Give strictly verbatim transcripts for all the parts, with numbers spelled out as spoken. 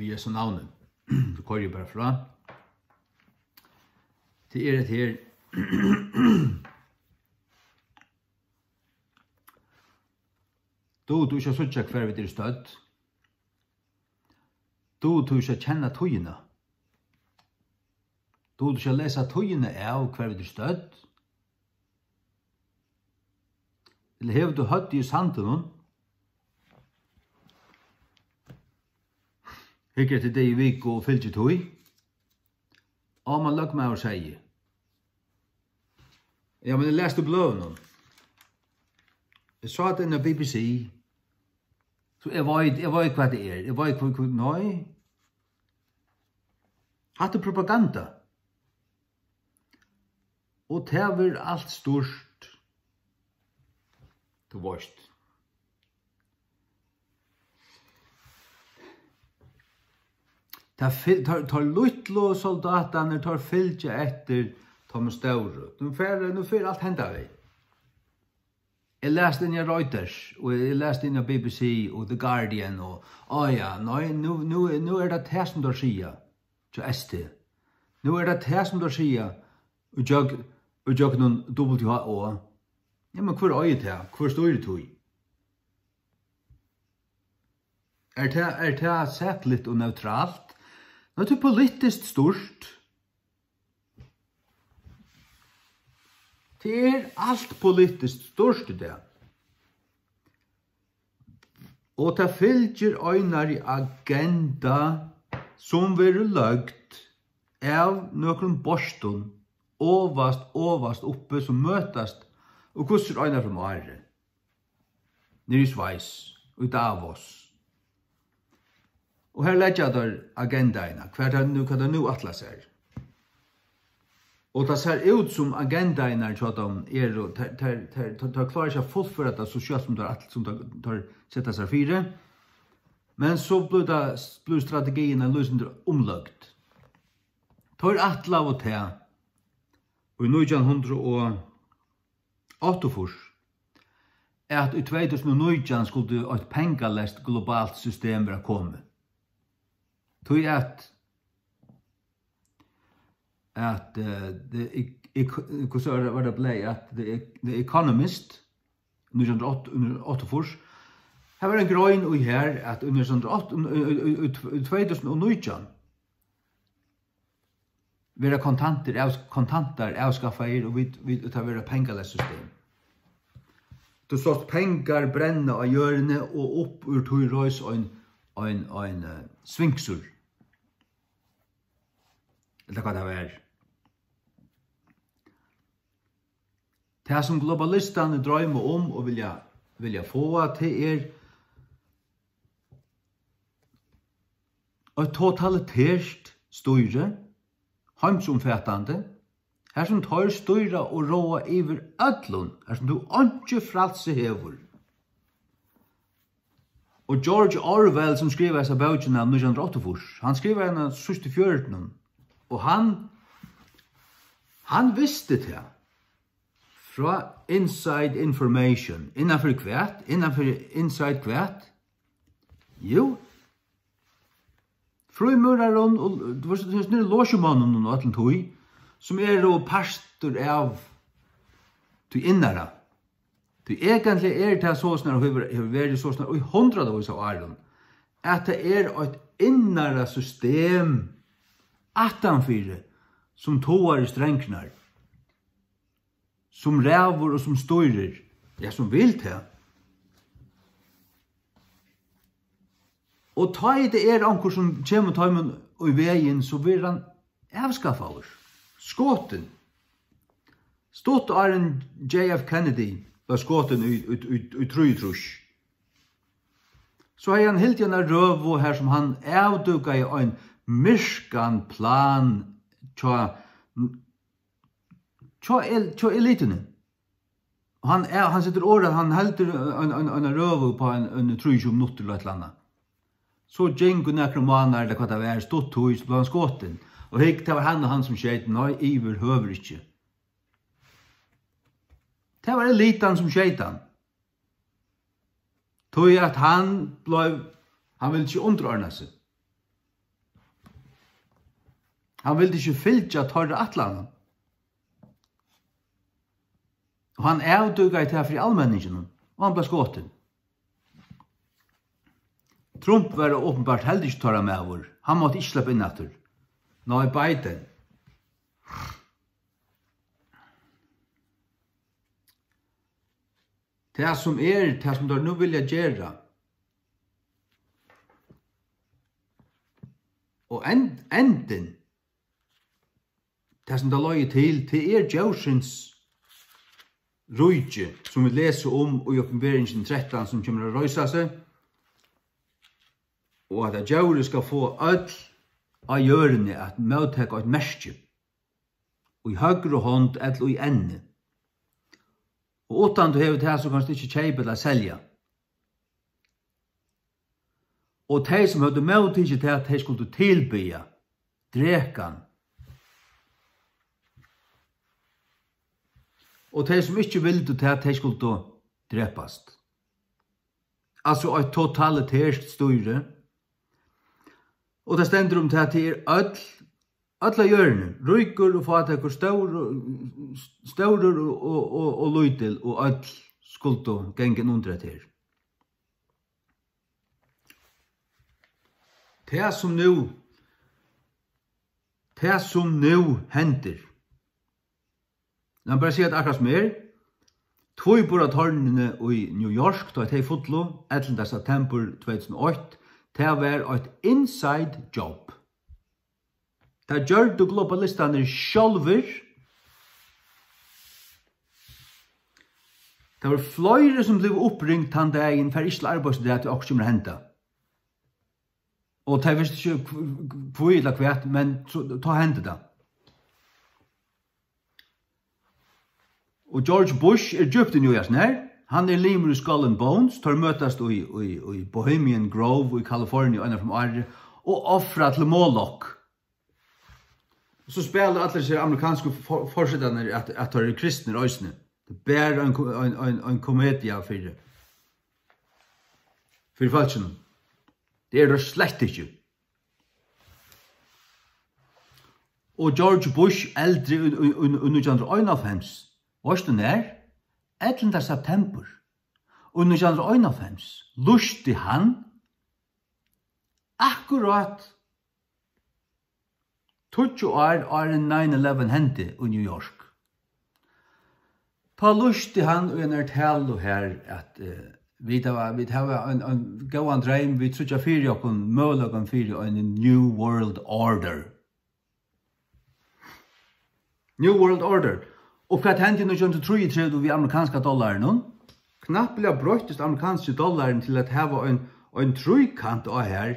í Jesu navni. So koyri eg bara frá. Tað er hetta her. Dugir tú ikki at síggja, hvar vit eru stødd? Dugir tú ikki at kenna tíðina? Dugir tú ikki at lesa tíðina av, hvar vit eru stødd? Ella hevur tú høvdið í sandinum? Hyggur eftir degi, viku og fylgir tí. Á, men løgmaður segði. Ja, men eg lesi í bløðunum. Eg sá tað inn á B B C. So eg veit, eg veit, hvat tað er. Eg veit, hvat, hvat, nei. Hatta er propaganda. Og tað verður alt stýrt. Tú veist. Tað fy-, teir, teir lítlu soldátarnir, teir fylgja eftir teimum stóru. Nú fer, nú fer alt henda veg. Eg las inn á Reuters, og eg las inn á B B C og The Guardian, og, á ja, nei, nú, nú, nú er tað tað, sum teir siga hjá S T. Nú er tað tað, sum teir siga í gjøgn-, í gjøgnum W H O. Ja, men hvør eigur tað? Hvør stýrir tí? Er tað, er tað sakligt og neutralt? Nei, tað er politiskt stýrt. Tað er alt politiskt stýrt í dag. Og tað fylgir einari agenda, sum verður løgd av nøkrum beistum ovast, ovast uppi, sum møtast og hvussu er eina ferð um árið. Niðri í Sveis, í Davos. Og her leggja teir agendaðina, hvat teir nú, hvat teir nú ætla sær. Og tað sær út, sum agendaðirnar hjá teimum eru, teir, teir, teir, teir, teir klára ikki at fullføra tað, so skjótt sum teir ætla, sum teir, teir seta sær fyri. Men so blívur tað, blívur strategiin ein lítið sindur umløgd. Teir ætlaðu tað í nítjan hundrað og áttaogfýrs, at í tvey túsund og nítjan skuldi eitt pengaleyst globalt system vera komið. Tí at, at, eh, the ec-, ec-, hvussu var tað, var tað bleiv, at the ec-, The Economist, nítjan hundrað og átta, áttaogfýrs, har var ein grein í her, at í nítjan hundrað og átta, í, í, í, í tvey túsund og nítjan, verða kontantir av-, kontantar avskaffaðir, og vit, vit, tað verða pengaleyst system. Tú sást pengar brenna á jørðini, og upp úr tí reis ein, ein, ein, eh, sfinksur. Ella hvat tað var. Tað, sum globalistarnir droyma um og vilja, vilja fáa, tað er eitt totalitært stýri, heimsumfatandi, har sum teir stýra og ráða yvir øllum, har sum tú einki frælsi hevur. Og George Orwell, sum skrivaði hesa bókina nítjan hundrað og áttaogfýrs, hann skrivaði hana síðst í fjørutunum, og hann, hann visti tað frá Inside Information. Innan fyri hvat? Innan fyri Inside hvat? Jú, frímúrarum og, tú veist, tú veist, niðri losjumonnum og øllum tí, sum eru partur av tí innara. Tí eigentliga er tað soleiðis, og hevur, hevur verið soleiðis í hundraðvís av árum, at tað er eitt innara system aftanfyri, sum togar í strengirnar, sum ræður og sum stýrir, ja, sum vil tað. Og tá ið tað er onkur, sum kemur teimum í vegin, so verður hann avskaffaður, skotin. Stutt áðrenn J F Kennedy bleiv skotin í, í, í, í trýogtrýss, so hevði hann hildið eina røðu, har sum hann avdúkaði ein myrkan plan hjá, hjá el-, hjá elituni. Og hann er, hann setir orð, hann heldur ein, ein, eina røðu upp á ein, ein trýogtjúgu minuttir ella eitt ella annað. So gingu nakrir mánaðir, ella hvat tað var, stutt tíð, so bleiv hann skotin. Og hygg, tað var hann og hann, sum skeyt, nei, yvirhøvur ikki. Tað var elitan, sum skeyt hann. Tí at hann bleiv, hann vildi ikki undirordna seg. Hann vildi ikki fylgja teirra ætlanum. Og hann avdúkaði tað fyri almenninginum, og hann bleiv skotin. Trump var openbart heldur ikki teirra maður. Hann mátti ikki sleppa inn aftur. Nei, Biden. Tað sum er, tað sum teir nú vilja gera. Og end-, endin, tað sum tað leiðir til, tað er djórsins ríki, sum vit lesa um í Opinberingin trettan, sum kemur at reisa seg, og at tað djórið skal fáa øll á jørðini at móttaka eitt merki í høgru hond ella í enni. Og uttan tú hevur tað, so kanst tú ikki keypa ella selja. Og tey, sum høvdu móttikið tað, tey skuldu tilbiðja drekan. Og tey, sum ikki vildu tað, tey skuldu drepast. Altso eitt totalitært stýri. Og tað stendur um tað, tað er øll, øll á jørðini, ríkur og fátækur, stórur, stórur og, og, og, og lítil, og øll skuldu ganga inn undir hetta her. Tað sum nú, tað sum nú hendir. Lat meg bara siga tað akkurát sum er. Tvíburarturnini í New York, tá tey fullu, ellivta septembur tvey túsund og eitt, tað var eitt inside job. Tað gjørdu globalistarnir sjálvir. Tað vóru fleiri, sum blivu uppringd tann dagin, fara ikki til arbeiðis í dag, tí okkurt kemur at henda. Og tey vistu ikki hv-, hví ella hvat, men so, tá hendi tað. Og George Bush er djúpt í New York, nær? Hann er limur í Skull and Bones, teir møtast í, í, í Bohemian Grove í Kalifornia eina ferð um árið og ofra til Moloch. Og so spæla allir seg amerikansku for-, forsetarnir at, at teir eru kristnir eisini. Tað er bara ein ko-, ein, ein, ein komedia fyri, fyri fólkinum. Tað er tað slett ikki. Og George Bush eldri í, í, í, í nítjan hundrað og einoghálvfems, veitst tú nær? Ellivta septembur í nítjan hundrað og einoghálvfems lýsti hann akkurát tíggju ár áðrenn nine eleven hendi í New York. Tá lýsti hann í einari talu har, at, eh, vit hava, vit hava ein, ein góðan dreym, vit síggja fyri okkum møguleikan fyri ein New World Order. New World Order. Og hvat hendi í nítjan hundrað og trýogtretivu við amerikanska dollarinum? Knappliga broyttist amerikanski dollarin til at hava ein, ein tríkant á har,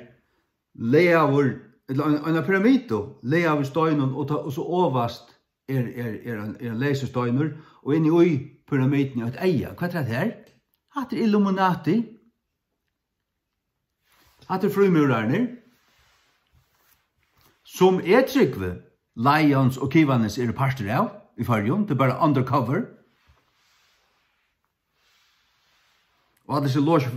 lagaður, ella ein, eina pyramidu, lagaða við steinum, og tá, og so ovast er, er, er ein, er ein leysur steinur, og inni í pyramiduni eitt eyga. Hvat er hetta her? Hatta er Illuminati. Hatta er frímúrararnir, sum eg trúgvi, Lions og Kiwanis eru partur av í Føroyum. Tað er bara undercover. Og allir hesir los-,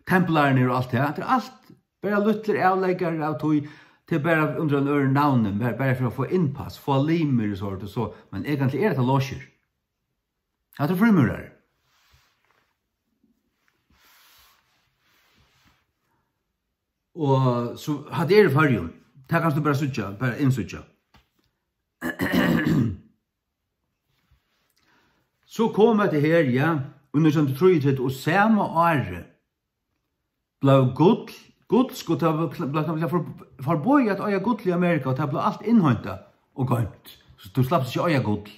templararnir og alt tað, tað er alt bara lítlir avleikarar av tí, tað er bara undir einum øðrum navni, bara, bara fyri at fáa innpass, fáa limir og so, og so, men eigentliga er hetta losjur. Hatta er frímúrarar. Og so, hatta er í Føroyum. Tað kanst tú bara síggja, bara innsíggja. So kom hetta her, ja, í nítjan hundrað og trýogtretivu, og sama árið bleiv gull, gull skuldi, tað bleiv, bleiv, bleiv for-, forboðið at eiga gull í Amerika, og tað bleiv alt innheintað og goymt. So tú slapst ikki at eiga gull.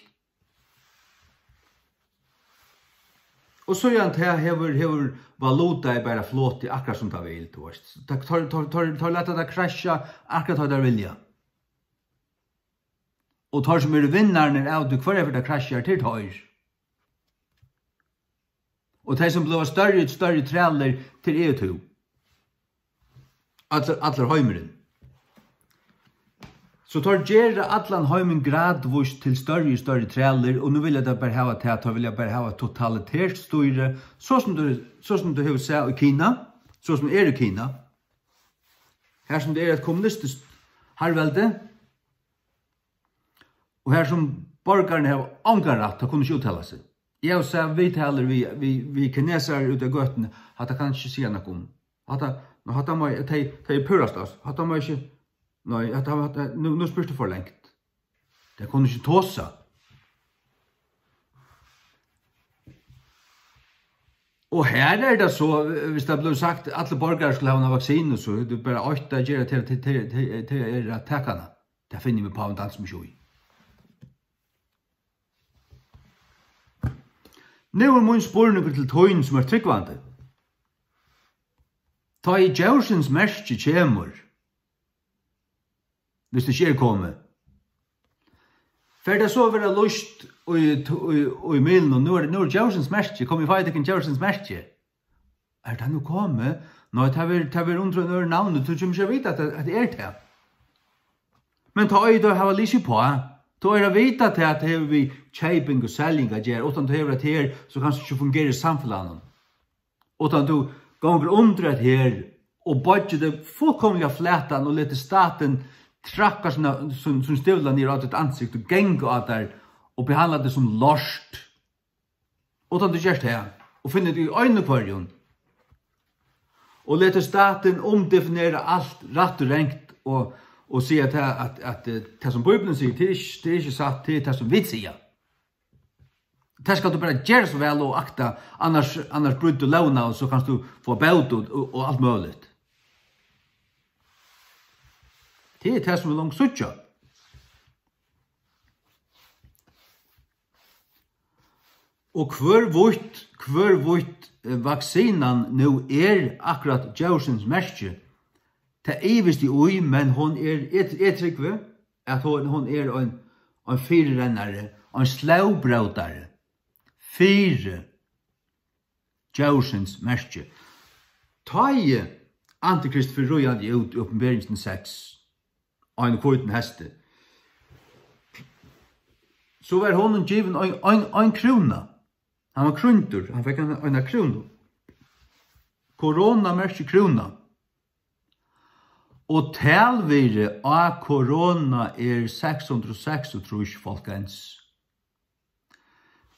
Og síðan tað hevur, hevur valutaið bara flotið akkurát sum tað vil, tú veist. Tað, teir, teir, teir, teir lata tað krassja akkurát tá teir vilja. Og teir sum eru vinnarnir av tí, hvørja ferð tað krassjar, tað eru teir. Og tey sum blíva størri og størri trælir, tað ert tú. Allur, allur heimurin. So teir gera allan heimin gradvíst til størri og størri trælir, og nú vilja teir bara hava tað, teir vilja bara hava totalitært stýri, so sum tú, so sum tú hevur sæð í Kina, so sum er í Kina. Har sum tað er eitt kommunistiskt harðveldi, Og har sum borgararnir hava ongan rætt, teir kunnu ikki úttala seg. Eg havi sæð viðtalur við, við, við kinesarar úti á gøtuni, hatta kann eg ikki siga nakað um. Hatta, nú, hatta má eg, tey, tey eru púra stas. Hatta má eg ikki, nei, hatta, hatta, nú, nú spyrt tú for langt. Tey kunnu ikki tosa. Og her er tað so, viss tað blívur sagt, allir borgarar skulu hava eina vaksinu, so er tað bara eitt at gera, tað, tað, tað, tað er at taka hana. Tað finnur meg pávin dansa meg ikki í. Nú er mín spurningur til tín, sum ert trúgvandi. Tá ið djórsins merki kemur, viss tað ikki er komið, fer tað so at vera lýst í, í, í miðlunum? Nú er, nú er djórsins merki komið, eg fái tykkum djórsins merki. Er tað nú komið? Nei, tað verður, tað verður undir einum øðrum navni, tú kemur ikki at vita, at tað, at tað er tað. Men tá ið teir hava lisið uppá, tá ið teir vita tað, at tað hevur við keyping og seljing at gera, uttan tú hevur hetta her, so kanst tú ikki fungera í samfelagnum. Uttan tú gongur undir hetta her og boyggir teg fullkomiliga flatan og letur statin trakka sína, sín, sín stivla niður á títt ansikt og ganga á tær og behandla teg sum lort. Uttan tú gert tað, og finnur teg í einum hvørjum, og letur statin umdefinera alt rætt og rangt, og, og siga tað, at, at, eh, tað, sum Bíblian sigur, tað er ikki, tað er ikki satt, tað er tað, sum vit siga. Tað skal tú bara gera so væl og akta, annars, annars brýtur tú lógina, og so kanst tú fáa bót og, og, og alt møguligt. Tað er tað, sum vit longu síggja. Og hvørvítt, hvørvítt, eh, vaksinan nú er akkurát djórsins merki, tað ivist eg í, men hon er, eg, eg trúgvi, at hon, hon er ein, ein fyrirennari, ein slógbrótari fyri djórsins merki. Tá ið Antikrist fer ríðandi út í Opinberingini seks, á einum hvítum hesti, so var honum givin ein, ein, ein krúna. Hann var krýndur, hann fekk eina, eina krúnu. Korona merkir krúna. Og talvirðið á korona er seks hundrað og seksogtrýss, folkens.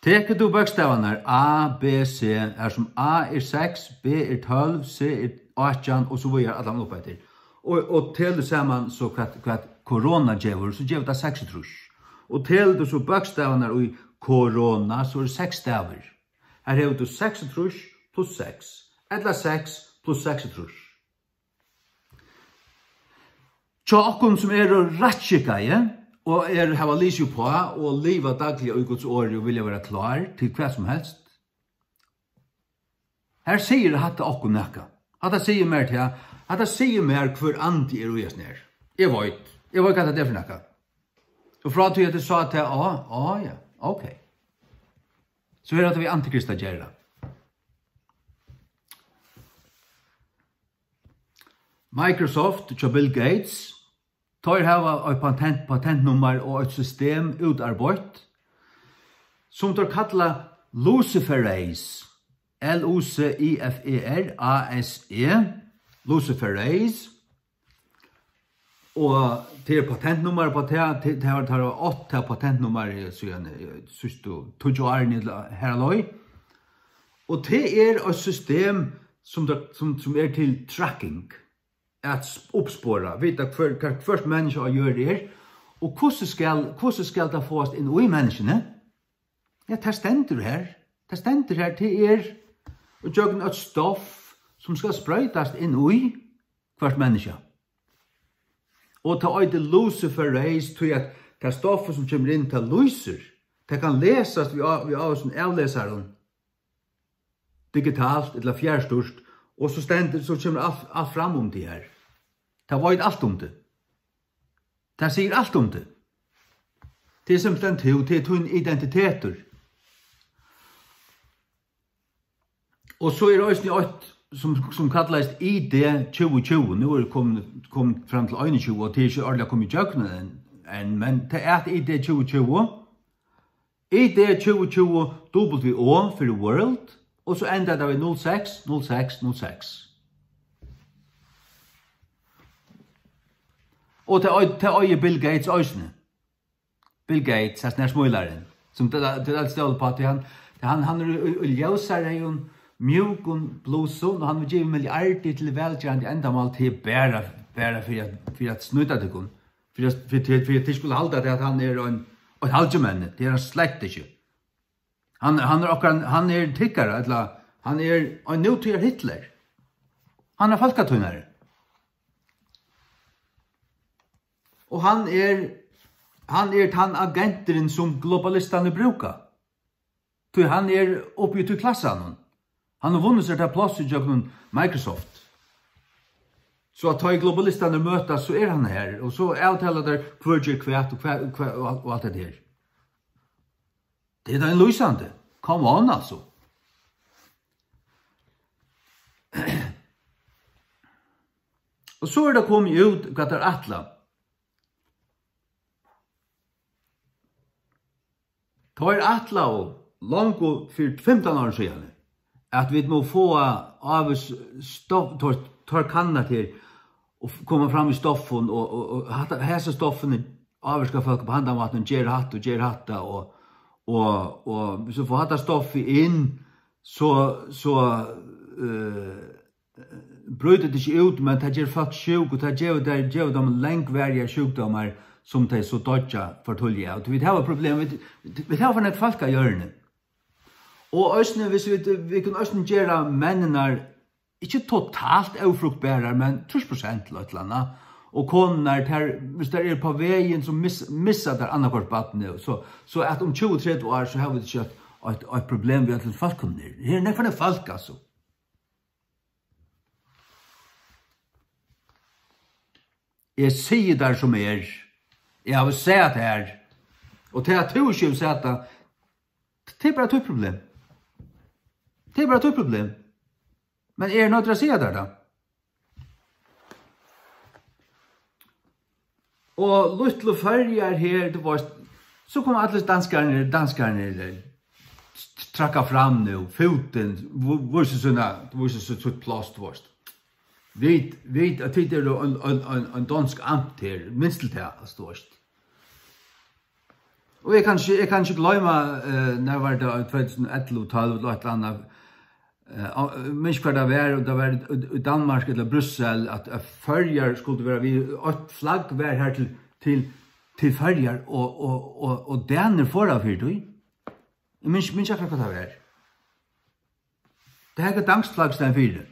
Tekur tú bókstavarnar A, B, C, har sum A er seks, B er tólv, C er átjan og so víðari allan upp eftir, og, og telur saman so hvat, hvat korona gevur, so gevur tað seksogtrýss. Og telur tú so bókstavarnar í korona, so eru seks stavir. Har hevur tú seksogtrýss pluss seks, ella seks pluss seksogtrýss. Hjá okkum, sum eru rættskikkaði og eru, hava lisið uppá og liva dagliga í Guds orði og vilja vera klár til hvat sum helst, har sigur hatta okkum nakað. Hatta sigur mær tað, hatta sigur mær, hvør andi er í hesum her. Eg veit, eg veit, hvat tað er fyri nakað. Og frá tí at eg sá tað, á, á, ja, ok. So er hatta við Antikrist at gera. Microsoft hjá Bill Gates, teir hava eitt patent, patentnummar og eitt system útarbeitt, sum teir kalla Luciferase, L U C I F E R A S E, Luciferase, og tað er patentnummar uppá tað, tað, tað hava, tað hava átt tað patentnummar í, síðan, eh, síðstu tíggju árini ella har á leið. Og tað er eitt system, sum, sum, sum er til tracking, at s-, uppspora, vita hvør, hvat hvørt menniskja á jørð er, og hvussu skal, hvussu skal tað fáast inn í menniskjuni? Ja, tað stendur her. Tað stendur her, tað er ígjøgnum eitt stoff, sum skal sproytast inn í hvørt menniskja. Og tað eitur Luciferase, tí at tað stoffið, sum kemur inn, tað lýsir. Tað kann lesast við á-, við á-, sum avlesarum, digitalt ella fjarstýrt, og so stendur, so kemur alt, alt fram um teg her. Tað veit alt um teg. Tað sigur alt um teg. Tað er simpelthen tú, tað er tín identitetur. Og so er eisini eitt, sum, sum kallaðist I D tjúgu tjúgu. Nú er komið, komið fram til einogtjúgu, og tað er ikki ordiliga komið ígjøgnum enn, enn, men tað er at I D tjúgu tjúgu. I D tjúgu tjúgu W O fyri world, og so endar tað við null seks, null seks, null seks. Og tað ei-, tað eigur Bill Gates eisini. Bill Gates, hesin her smílarin, sum tit, tit altíð stóla upp á, tí hann, hann, hann er í, í, í ljósareyðum, mjúkum blusum, og hann vil geva milliardir til vælgerandi endamál, tað er bara, bara fyri at, fyri at snýta tykkum, fyri at, fyri, fyri, fyri at tit skulu halda, at hann er ein, eitt halgimenni, tað er hann slett ikki. Hann, hann er okkara, hann er tykkara, ella hann er ein nútíðar Hitler. Hann er fólkatínari. Og hann er, hann er tann agenturin, sum globalistarnir brúka. Tí hann er uppi í tí klassanum. Hann hevur vunnið sær tað pláss ígjøgnum Microsoft. So at tá ið globalistarnir møtast, so er hann har, og so avtala teir, hvør ger hvat, og hvat, og hvat, og alt, og alt hetta her. Tað er ein lýsandi. Come on, altso. Og so er tað komið út, hvat teir ætla. Teir ætlaðu longu fyri fimtan árum síðani, at vit mugu fáa ávís stoff, teir, teir kanna til og f-, koma fram við stoffum, og, og, og hatta, hesi stoffini ávirka fólk upp á handan mátin, ger hatta og ger hatta, og, og, og viss vit fáa hatta stoffið inn, so, so, eh, brýtur tað ikki út, men tað ger fólk sjúk, og tað gevur tær, gevur teimum langvarigar sjúkdómar, sum tey so doyggja for tíðliga. Og vit hava problem, vit, vit hava for nógv fólk á jørðini. Og eisini, viss vit, vit kunnu eisini gera menninar ikki totalt ófruktbarar, men trýss prosent til eitt ella annað. Og konurnar, tær, viss tær eru á vegin, so miss-, missa tær annaðhvørt barnið. So, so at um tjúgu, tretivu ár, so hava vit ikki eitt, eitt, eitt problem við øllum fólkum her. Her er nógv fólk, altso. Eg sigi tær sum er. Eg havi sæð tað her. Og tað at tú ikki hevur sæð tað, tað er bara títt problem. Tað er bara títt problem. Men eg eri noyddur at siga tær tað. Og lítlu Føroyar her, tú veist, so koma allir danskararnir, danskararnir, eh, trakka fram nú, fútin, vísa sína, vísa sítt, sítt pláss, tú veist. Vit, vit, at tit eru ein, ein, ein, ein dansk amt her, minst til tað, altso, tú veist. Og eg kann ikki, eg kann ikki gloyma, eh, nær var tað, tvey túsund og ellivu, tólv, ella eitt ella annað, eh, á, minnist hvar tað var, og tað var í, í Danmark ella Brussel, at, at Føroyar skuldu vera við, eitt flagg var har til, til, til Føroyar, og, og, og, og danir fóru fyri tí. Eg minnist, minnist ikki akkurát hvat tað var. Tað hevði danskt flagg staðin fyri.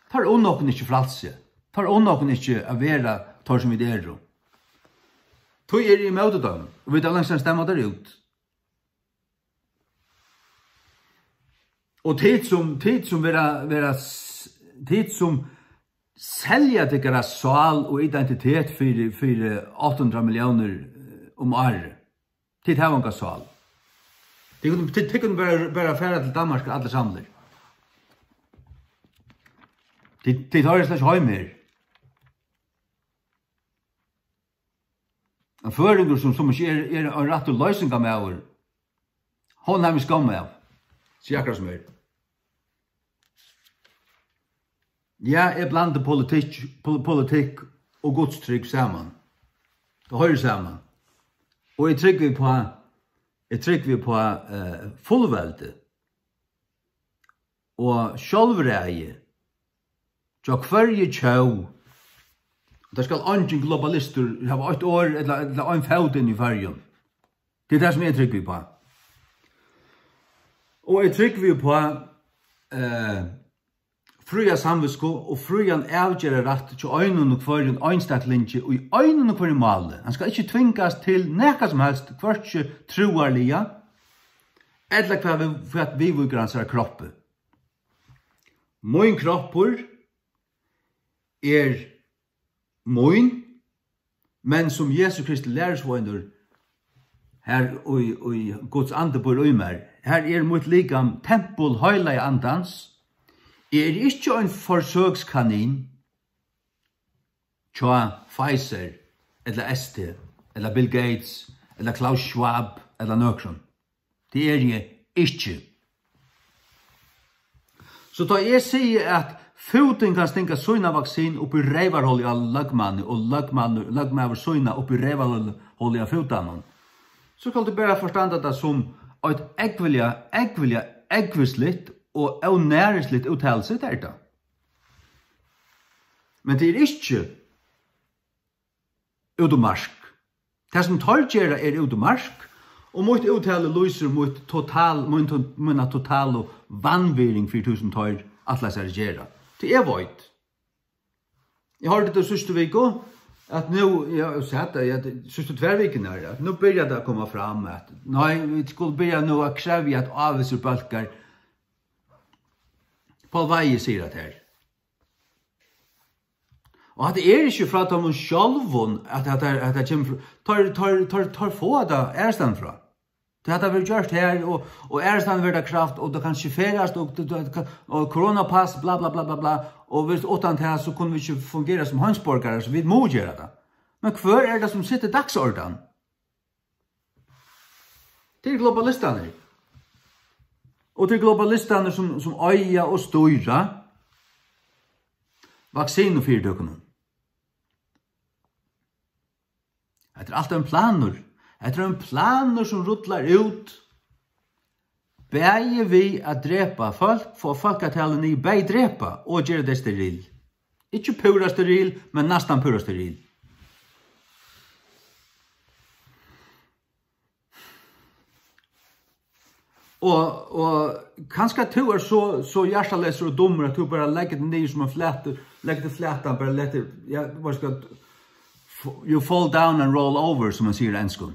Teir unna okkum ikki frælsi. Teir unna okkum ikki at vera teir, sum vit eru. Tí eri eg ímóti teimum, og vit hava langt síðan stemmað teir út. Og tit sum, tit sum vera, vera s-, tit sum selja tykkara sál og identitet fyri, fyri átta hundrað milliónir, eh, um árið. Tit hava onga sál. Tit kunnu, tit, tit kunnu bara, bara fara til Danmarkar allir samlir. Tit, tit hoyra slett ikki heima her. Ein føroyingur, sum, sum ikki er, er ein rættur loysingarmaður, hann hevur mist skamma av. Sig akkurát sum er. Ja, eg blandi politikk, pol-, politikk og gudstrúgv saman. Tað hoyrir saman. Og eg trúgvi uppá, eg trúgvi uppá, eh, fullveldi og sjálvræði hjá hvørji tjóð. Tað skal eingin globalistur hava eitt orð ella, ella ein fót inn í Føroyum. Tað er tað, sum eg trúgvi uppá. Og eg trúgvi uppá, eh, fría samvitsku og frían avgerðarrætt hjá einum og hvørjum einstaklingi í einum og hvørjum máli. Hann skal ikki tvingast til nakað sum helst, hvørki trúarliga ella hvat við, hvat viðvíkur hansara kroppi. Mín kroppur er mín, men sum Jesu Kristi lærisveinur, har í, í Guds andi býr í mær, har er mítt likam tempul heilaga andans. Eg eri ikki ein forsøkskanin hjá Pfizer ella S T ella Bill Gates ella Klaus Schwab ella nøkrum. Tað eri eg ikki. So tá eg sigi, at Fútin kann stinga sína vaksin upp í reyvarholið á løgmanni og løgmaður, løgmaður sína upp í reyvarholið á fútanum. So skalt tú bara forstanda tað sum eitt ógvuliga, ógvuliga, ógvusligt og ónærisligt úttalelse, tað er tað. Men tað er ikki út um mark. Tað, sum teir gera, er út um mark, og mítt úttali lýsir mítt total, mín to-, mína totalu vanvirðing fyri tí, sum teir ætla sær at gera. Tí eg veit. Eg hoyrdi tað síðstu viku, at nú, ja, eg sat tað, ja, tað, síðstu tvær vikurnar, at nú byrjar tað at koma fram, at, nei, vit skulu byrja nú at krevja, at ávísir bólkar, Poul Weihe sigur at her. Og hatta er ikki frá teimum sjálvum, at, at, at, at tað kemur frá. Teir, teir, teir, teir fáa tað aðrastaðni frá. Tí hatta verður gjørt her, og, og aðrastaðni verður tað kravt, og tað kann skiferast, og, og, og koronapass, bla, bla, bla, bla, bla. Og viss uttan tað, so kunnu vit ikki fungera sum heimsborgarar, so vit mugu gera tað. Men hvør er tað, sum setir dagsordan? Tað eru globalistarnir. Og tað eru globalistarnir, sum, sum eiga og stýra vaksinufyritøkunum. Hetta er alt ein planur. Hetta er ein planur, sum rullar út, bæði við at drepa fólk, fáa fólkatalið niður, bæði drepa og gera tey steril. Ikki púra steril, men næstan púra steril. Og, og kanska tú ert so, so hjartaleysur og dummur, at tú bara leggur teg niður sum ein flatur, leggur teg flatan, bara letur, ja, hvat skal, you fall down and roll over, sum man sigur á enskum.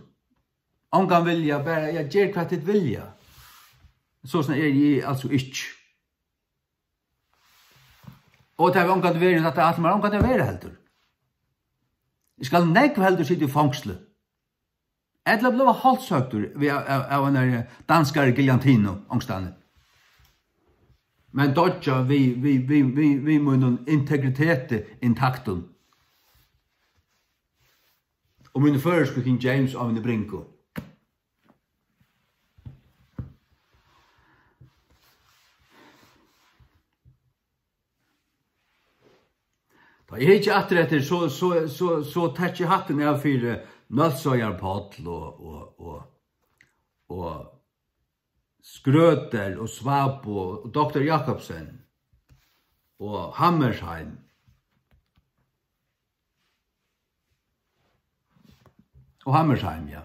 Ongan vilja, bara, ja, ger hvat tit vilja. So sum eri eg altso ikki. Og tað hevur ongantíð verið, at tað ætlar mær ongantíð at vera heldur. Eg skal nógv heldur sita í fongsli. Ella blíva hálshøgdur við, av, av, av einari danskari giljantinu onkustaðni. Men doyggja við, við, við, við, við mínum integriteti intaktum. Og míni føroysku King James á míni bringu. Tá eg hyggi aftur eftir, so, so, so, so taki eg hattin av fyri Nólsoyar Páll og, og, og, og Schrøter og Svabo og doktor Jakobsen og Hammershaimb. Og Hammershaimb, ja.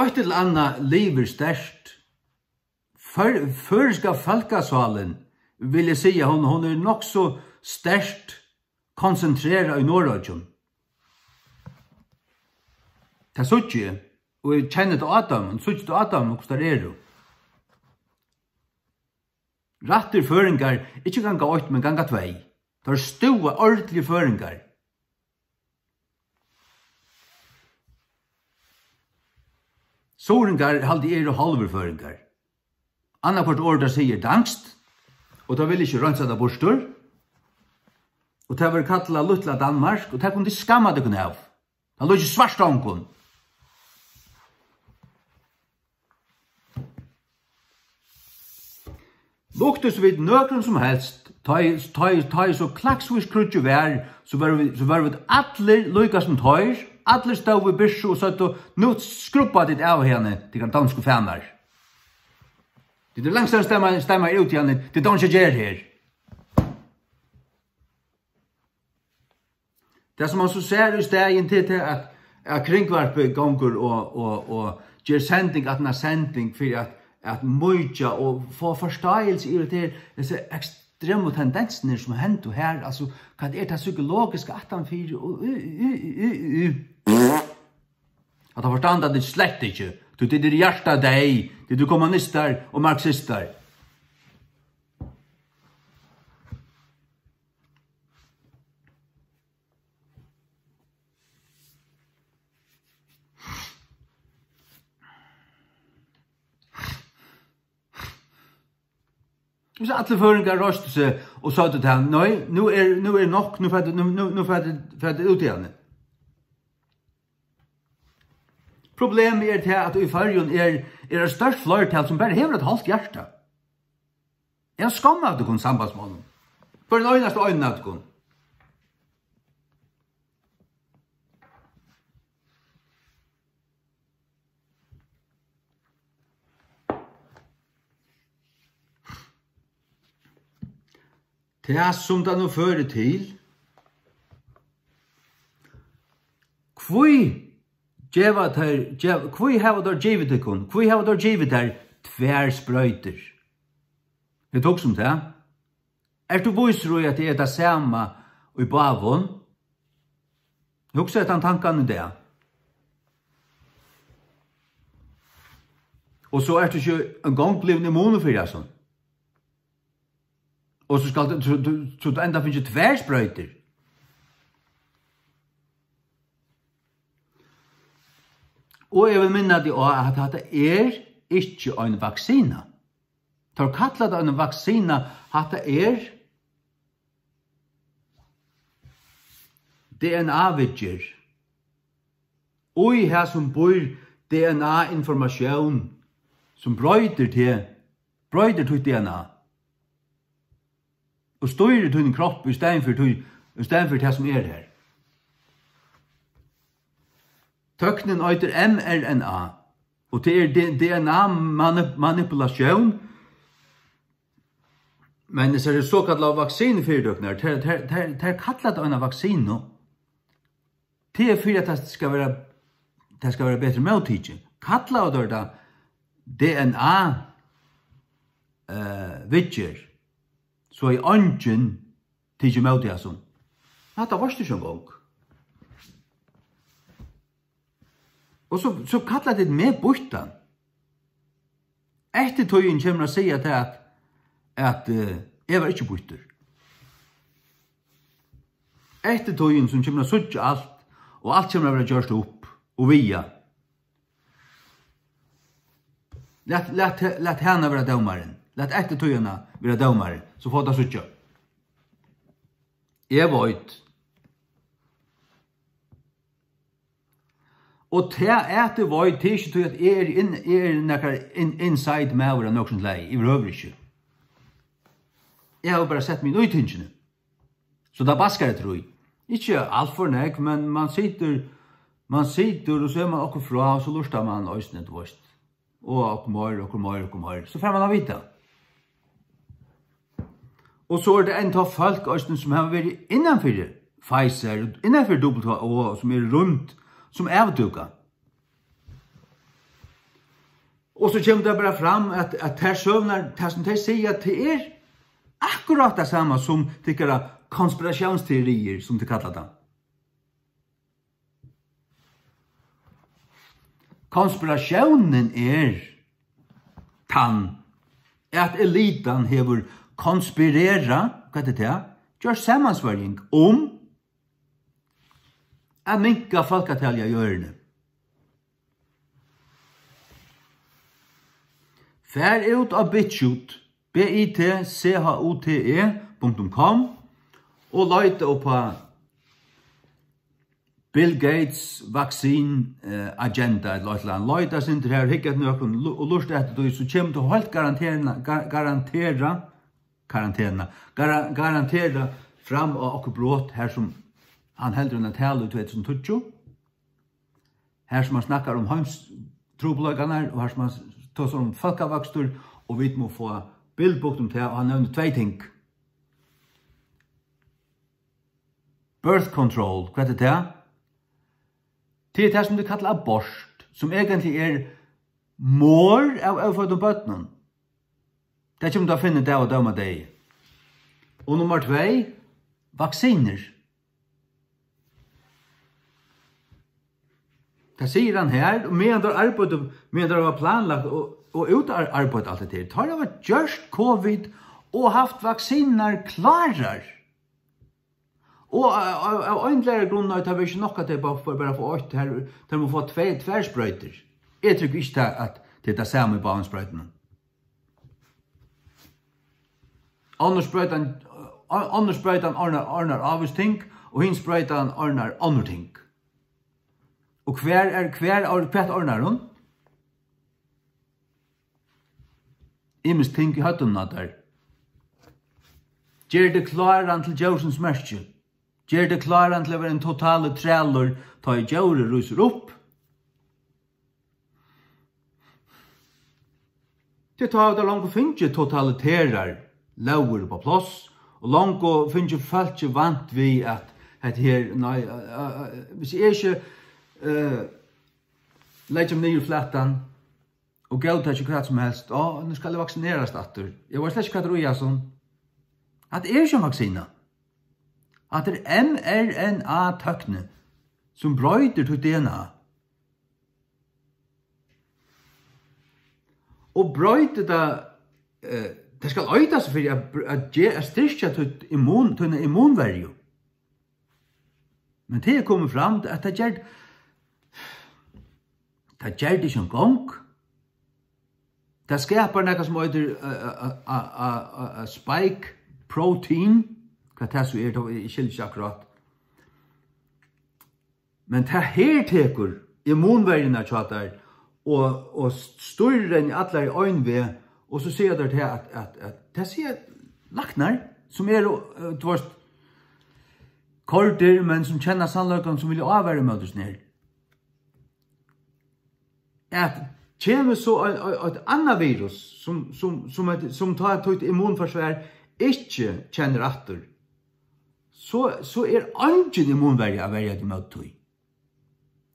Eitt ella annað livir sterkt. Før-, føroyska fólkasálin, vil eg siga, hon, hon er nokk so sterkt konsentrerað í Norðoyggjum. Tað síggi eg, og eg kenni tað á teimum, síggi tað á teimum, hvussu teir eru. Rættir føroyingar, ikki ganga eitt, men ganga tvey. Teir stúva ordentligir føroyingar. Suðuroyingar, haldi eg, eru hálvir føroyingar. Annaðhvørt orð, tað sigur danskt, og tað vil ikki reinsa tað burtur. Og tað verður kallað Lítla Danmark, og tað kunnu tit skamma tykkum av. Tað líkist svart á onkum. Luktust vit nøkrum sum helst, tá ið, tá ið, tá ið so klaksvíst kríggið var, so vóru vit, so vóru vit allir líka sum teir, allir stóðu við byrsu og søgdu: "Nú skrubba tit av heni, tykkara donsku fanar. Tit eru langt stemmar, stemmar út í hana, tit dámar ikki at gera her." Tað, sum man so sær í staðin, tað er tað, at, at Kringvarpið gongur og, og, og ger sending aftan á sending fyri at, at mýkja og fáa forstáilsi yvir tað her, hesi ekstremu tendensirnar, sum hendu her, altso, hvat er tað psykologiska aftanfyri, og, og, og, og, og, og. At forstanda tað slett ikki, tí tit eru hjartadeyð, tit eru kommunistar og marxistar. Hvis allir føroyingar reistu seg og søgdu til hann: "Nei, nú er, nú er nokk, nú fara tit, nú, nú, nú fara tit, fara tit út hiðani." Problemið er tað, at í Føroyum er, er eitt stórt fleirtal, sum bara hevur eitt hálvt hjarta. Eg havi skomm av tykkum, sambandsmonnum. Hvørjum einasta einum av tykkum. Tað, sum tað nú førir til, hví geva teir, gev-, hví hava teir givið tykkum, hví hava teir givið tær tvær sproytur? Vit hugsa um tað. Ert tú vísur í, at tað er tað sama í báðum? Hugsa hetta tankan í dag. Og so ert tú ikki eingong blivin immunur fyri hasum. Og so skal tú, tú, tú, tú enda fingið tvær sproytur. Og eg vil minna teg á, at hatta er ikki ein vaksina. Teir kalla tað ein vaksina, hatta er D N A-viðgerð. Í hasum býr D N A-informatión, sum broytir teg, broytir títt D N A. Og stýrir tínum kropp í staðin fyri tí, í staðin fyri tað, sum er har. Tøknin eitur M R N A, og tað er D-, D N A manip-, manipulatión, men hesar sokallaðu vaksinufyritøkurnar, tær, tær, tær, tær kalla tað eina vaksinu. Tað er fyri, at tað skal vera, tað skal vera betri móttikið. Kallaðu teir tað D N A, eh, viðgerð, so er eingin tikið ímóti hasum. Hatta veitst tú ikki eingong. Og so, so kalla tit meg býttan. Eftirtíðin kemur at siga tað, at, at, eh, eg var ikki býttur. Eftirtíðin, sum kemur at síggja alt, og alt kemur at vera gjørt upp og viga. Lat, lat, lat hana vera dómarin. Lat eftirtíðina vera dómarin, so fáa tit at síggja. Eg veit. Og tað, at eg veit, tað er ikki tí, at eg eri inn-, eg eri nakar in-, inside maður av nøkrum slagi, yvirhøvur ikki. Eg havi bara sett meg inn í tingini. So tað baskar eftir í. Ikki alt for nógv, men mann situr, mann situr, og so er mann okkurt frá, og so lurtar mann eisini, tú veist. Og okkurt meir, okkurt meir, okkurt meir. So fær mann at vita. Og so er tað enntá fólk eisini, sum hava verið innanfyri Pfizer, innanfyri W H O, sum eru rýmd, sum avdúka. Og so kemur tað bara fram, at, at tær søgurnar, tað sum tey siga, tað er akkurát tað sama sum tykkara konspiratiónsteoriir, sum tey kalla tað. Konspiratiónin er tann, at elitan hevur konspirerað, hvat er tað? Gjørt samansvørjing um at minka fólkatalið á jørðini. Far út á bitchute, B I T C H U T E punktum com, og leita upp á Bill Gates vaccine, eh, agenda, ella eitt ella annað. Leita eitt sindur har, hygg eftir nøkrum, lu-, og lurta eftir tí, so kemur tú heilt garantera-, ga-, garantera-, karantena, gara-, garantera fram á okkurt brot, har sum hann heldur eina talu í tvey túsund og tíggju, har sum hann snakkar um heimstrupulleikarnar, og har sum hann s-, tosar um fólkavøkstur, og vit mugu fáa bilbugt um tað, og hann nevnir tvey ting. Birth control, hvat er tað? Tað er tað, sum tey kalla abort, sum eigentliga er morð av óføddum børnum. Tað kemur tú at finna í dag og dómadegi. Og nummar tvey, vaksinir. Tað sigur hann her, og meðan teir arbeiddu, meðan teir hava planlagt og, og útarbeitt alt hetta her, teir hava gjørt covid og havt vaksinurnar klárar. Og av, av, av ein ella annan grunn, nei, tað var ikki nokk, at tey bara, bara fáa eitt, tær, tær mugu fáa tvey, tvær sproytur. Eg trúgvi ikki tað, at tað er tað sama í báðum sproytunum. Onnur sproytan, onnur sproytan ordnar, ordnar ávís ting, og hin sproytan ordnar onnur ting. Og hvar er, hvar er, hvat orðnar hon? Ymisk ting í høvdinum á tær. Ger teg kláran til djórsins merki. Ger teg kláran til at vera ein totalur trælur, tá ið djórið rísur upp. Tí tá hava teir longu fingið totaliterar lógir upp á pláss, og longu fingið fólkið vant við, at hetta her, nei, a, a, a, hvis eg ikki, eh, leggi meg niður í flatan og góðtaki hvat sum helst, á, nú skal eg vaksinerast aftur. Eg veit slett ikki, hvat er í hasum. Hatta er ikki ein vaksina. Hatta er M R N A-tøkni, sum broytir títt D N A. Og broytir tað, eh, tað skal eita seg fyri at, at, ge- at styrkja títt immun, tína immunverju. Men tað er komið fram, at tað ger, tað ger tað ikki eingong. Tað skapar nakað sum eitur, eh, eh, eh, eh, eh, eh, spike protein, hvat tað so er, tó eg skilji ikki akkurát. Men tað her tekur immunverjuna hjá tær og, og stýrir henni allar í ein veg, og so siga tær tað at, at, at, tað siga læknar, sum eru, eh, tú veist, koyrdir, men sum kenna sannleikan, sum vilja ávara ímóti sum er. At kemur so ein, ein, eitt annað virus, sum, sum, sum, eitt, sum tá títt immunforsvar ikki kennir aftur, so, so er eingin immunverja at verja teg móti tí.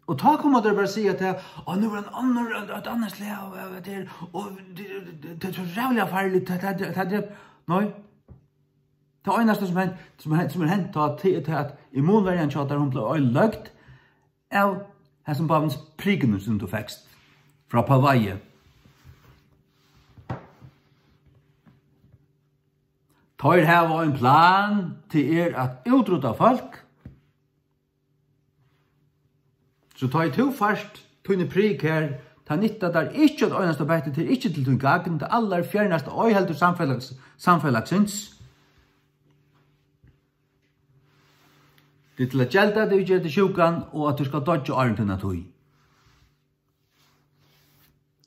Og tá koma teir bara siga at, "Á, nú er ein annar, eitt, eitt annað slag av, av, av, og tað, tað, tað er so ræðuliga farligt, tað, tað, tað, tað drep-" Nei. Tað einasta sum hent, sum hent, sum er hent, tá, tað er tað, at immunverjan hjá tær, hon bleiv oyðiløgd av hesum báðum prikunum, sum tú fekst frá Pavai. Teir hava ein plan, tað er at útrudda fólk. So tá ið tú fært tíni prik her, tað nyttar tær ikki eitt einasta petti, tað er ikki til tín gagn, tað allar fjernasta, ei heldur samfelags-, samfelagsins. Tað er til at gelda teg, gera teg sjúkan, og at tú skal doyggja áðrenn tína tíð.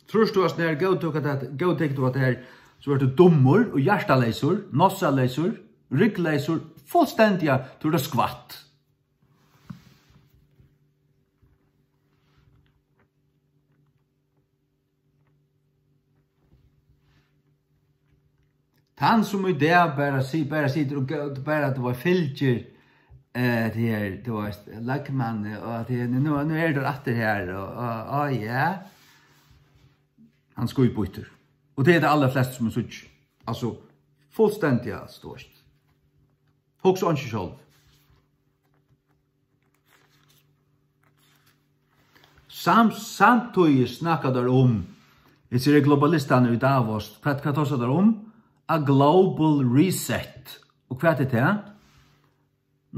Trýrt tú á snar, góðtøk at, góðtek tú at tað her, so ert tú dummur og hjartaleysur, nossaleysur, ryggleysur, fullstendiga, tú ert eitt skvatt. Tann sum í dag bara si-, bara situr og gó-, bara, tú veist, fylgir, eh, tí her, tú veist, løgmanni, og at tí, nú, nú er tað aftur her, og, og, og ja. Hann skítbýttur. Og tað er tað allar flest sum eg síggi. Altso, fullstendiga, altso, tú veist. Hugsa einki sjálv. Sam-, samtíðis snakka teir um, hesir eru globalistarnir í Davos, hvat, hvat tosa teir um? A global reset. Og hvat er tað?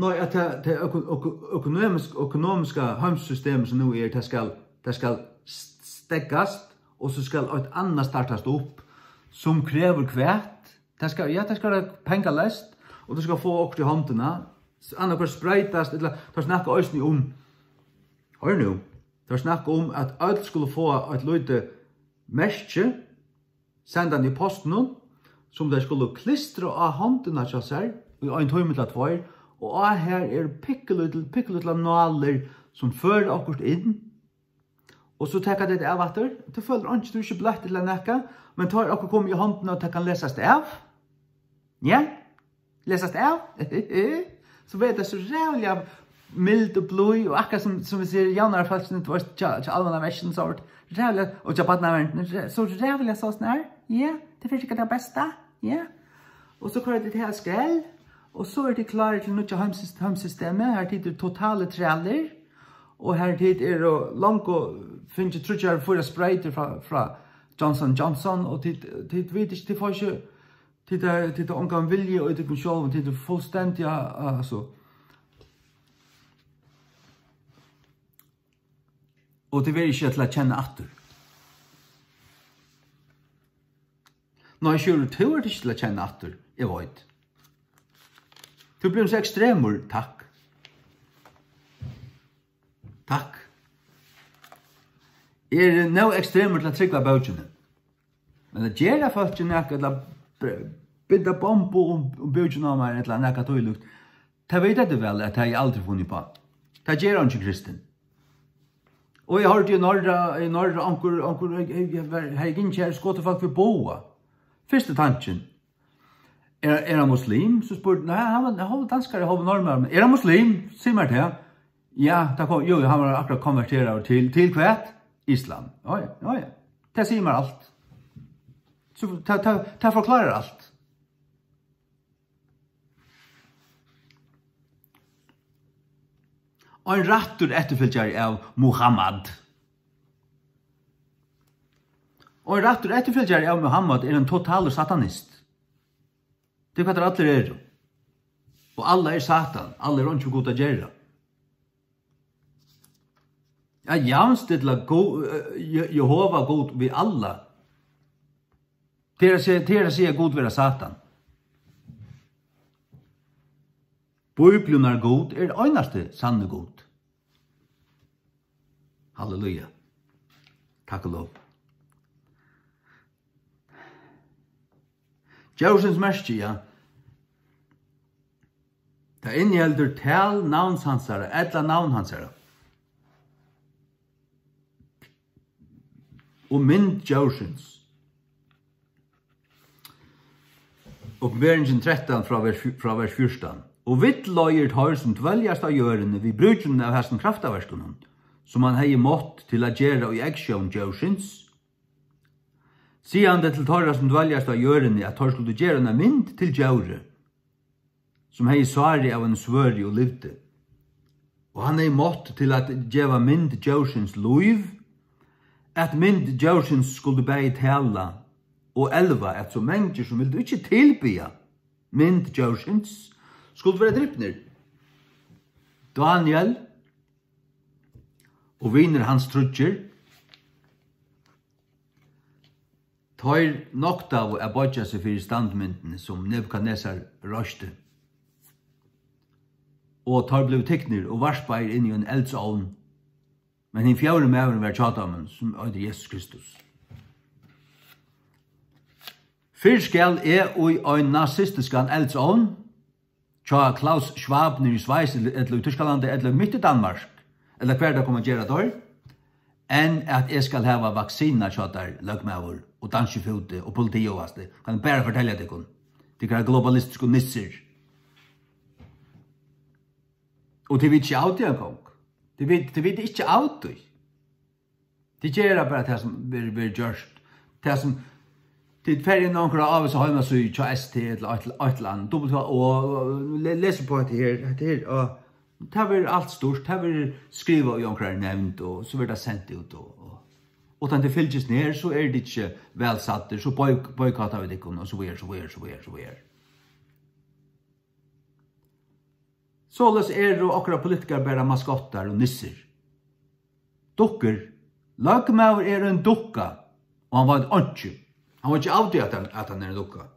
Nei, at tað, tað øko-, øko-, økonomisk-, økonomiska heimssystemið sum nú er, tað skal, tað skal st-, steðgast, og so skal eitt annað startast upp, sum krevur hvat? Tað skal, ja, tað skal vera pengaleyst, og tú skal fáa okkurt í hondina. S-, annaðhvørt sproytast, ella teir snakka eisini um, hoyr nú, teir snakka um, at øll skulu fáa eitt lítið merki, sendandi í postinum, sum teir skulu klistra á hondina hjá sær í ein tíma ella tveir, og á har eru pikkulítil-, pikkulítlar nálir, sum føra okkurt inn, og so taka tey tað av aftur. Tú følir einki, tú ert ikki bløtt ella nakað, men tá er okkurt komið í hondina, og tað kann lesast av. Ja, lesast av. So verður tað so ræðuliga mild og blíð, og akkurát sum, sum vit siga, javnaðarfólkini, tú veist, hjá, hjá almannaverkinum, so er tað ræðuliga, og hjá barnaverndini, ræ-, so ræðuliga so snar, ja, tað fer sikkurt tað besta, ja. Og so koyra tit her skrell, og so eru tit klárir til nýggja heimsys-, heimssystemið, har tit eru totalir trælir, og har tit eru longu fingið tríggjar, fýra sproytur frá, frá Johnson Johnson, og tit, tit vita ikki, tit fáa ikki, tit er, tit er ongan vilja í tykkum sjálvum, tit er fullstendiga, altso. Og tað verður ikki til at kenna aftur. Nei, Sjúrður, tú ert ikki til at kenna aftur, eg veit. Tú ert blivin so ekstremur, takk. Takk. Eg eri nóg ekstremur til at trúgva bókini. Men at gera fólki nakað, ella b-, binda bombu um, um búkin á mær, ella nakað tílíkt, tað vita tey væl, at tað hevði eg aldri funnið uppá. Tað ger eingin kristin. Og eg hoyrdi í Norra, í Norra, onkur, onkur, eg, eg, eg var, hevði gingið her, skotið fólk við boga. Fyrsti tankin. Er, er hann muslim? So spurdi, nei, hann var, hann var danskari, hann var norðmaður, men er hann muslim? Sig mær tað. Ja, tað kom, jú, hann var akkurát konverteraður til, til hvat? Islam. Ja, ja, ja, ja. Tað sigur mær alt. So, tað, tað, tað forklárar alt. Ein rættur eftirfylgjari av Muhammad. Ein rættur eftirfylgjari av Muhammad er ein totalur satanist. Tað er hvat teir allir eru. Og Allah er Satan. Allah er einki við Gud at gera. At javnstilla Gud, eh, Je-, Jehova Gud við Allah, tað er at siga, tað er at siga Gud vera Satan. Bíbliunnar Gud er einasti sanni Gud. Halleluja. Takk og lov. Djórsins merki, ja. Tað inniheldur tal navns hansara, ella navn hansara. Og mynd djórsins. Opinberingin trettan frá vers, frá vers fjúrtan. Og villleiðir teir, sum dveljast á jørðini við brúkinum av hasum kraftaverkunum, sum hann hevði mátt til at gera í eygsjón djórsins, sigandi til teirra, sum dveljast á jørðini, at teir skuldu gera eina mynd til djórið, sum hevði sárið av einum svørði og livdi. Og hann hevði mátt til at geva mynd djórsins lív, at mynd djórsins skuldi bæði tala og elva, at so mangir, sum vildu ikki tilbiðja mynd djórsins, skuldu verða dripnir. Daniel og vinir hans tríggir, teir noktaðu at boyggja seg fyri standmyndini, sum Nebukadnesar reisti. Og teir blivu tiknir og varpaðir inn í ein eldsovn. Men hin fjórði maðurin var hjá teimum, sum eitur Jesus Kristus. Fyrr skal eg í ein nazistiskan eldsovn, hjá Klaus Schwab niðri í Sveis, ella, ella í Týskalandi, ella mitt í Danmark, ella hvar tað koma at gera teir, enn at eg skal hava vaksina hjá tær, løgmaður, og danskifúti, og politi og alt tað. Kann eg bara fortelja tykkum. Tykkara globalistisku nissir. Og tit vita ikki av tí eingong. Tit vita, tit vita ikki av tí. Tit gera bara tað, sum verður, verður gjørt. Tað, sum tit fara inn á onkra ávísa heimasíðu hjá S T ella eitt, eitt ella annað, W H O, og le-, lesa upp á hetta her, hetta her, og tað verður alt stýrt, tað verður skrivað í onkrari nevnd, og so verður tað sent út, og, og uttan tit fylgjast her, so eru tit ikki væl staddir, so boyk-, boykotta vit tykkum, og so víðari, so víðari, so víðari, so víðari. Soleiðis eru okkara politikarar bara maskottar og nissir. Dukkur. Løgmaður er ein dukka, og hann veit einki. Hann veit ikki av tí, at hann, at hann er ein dukka.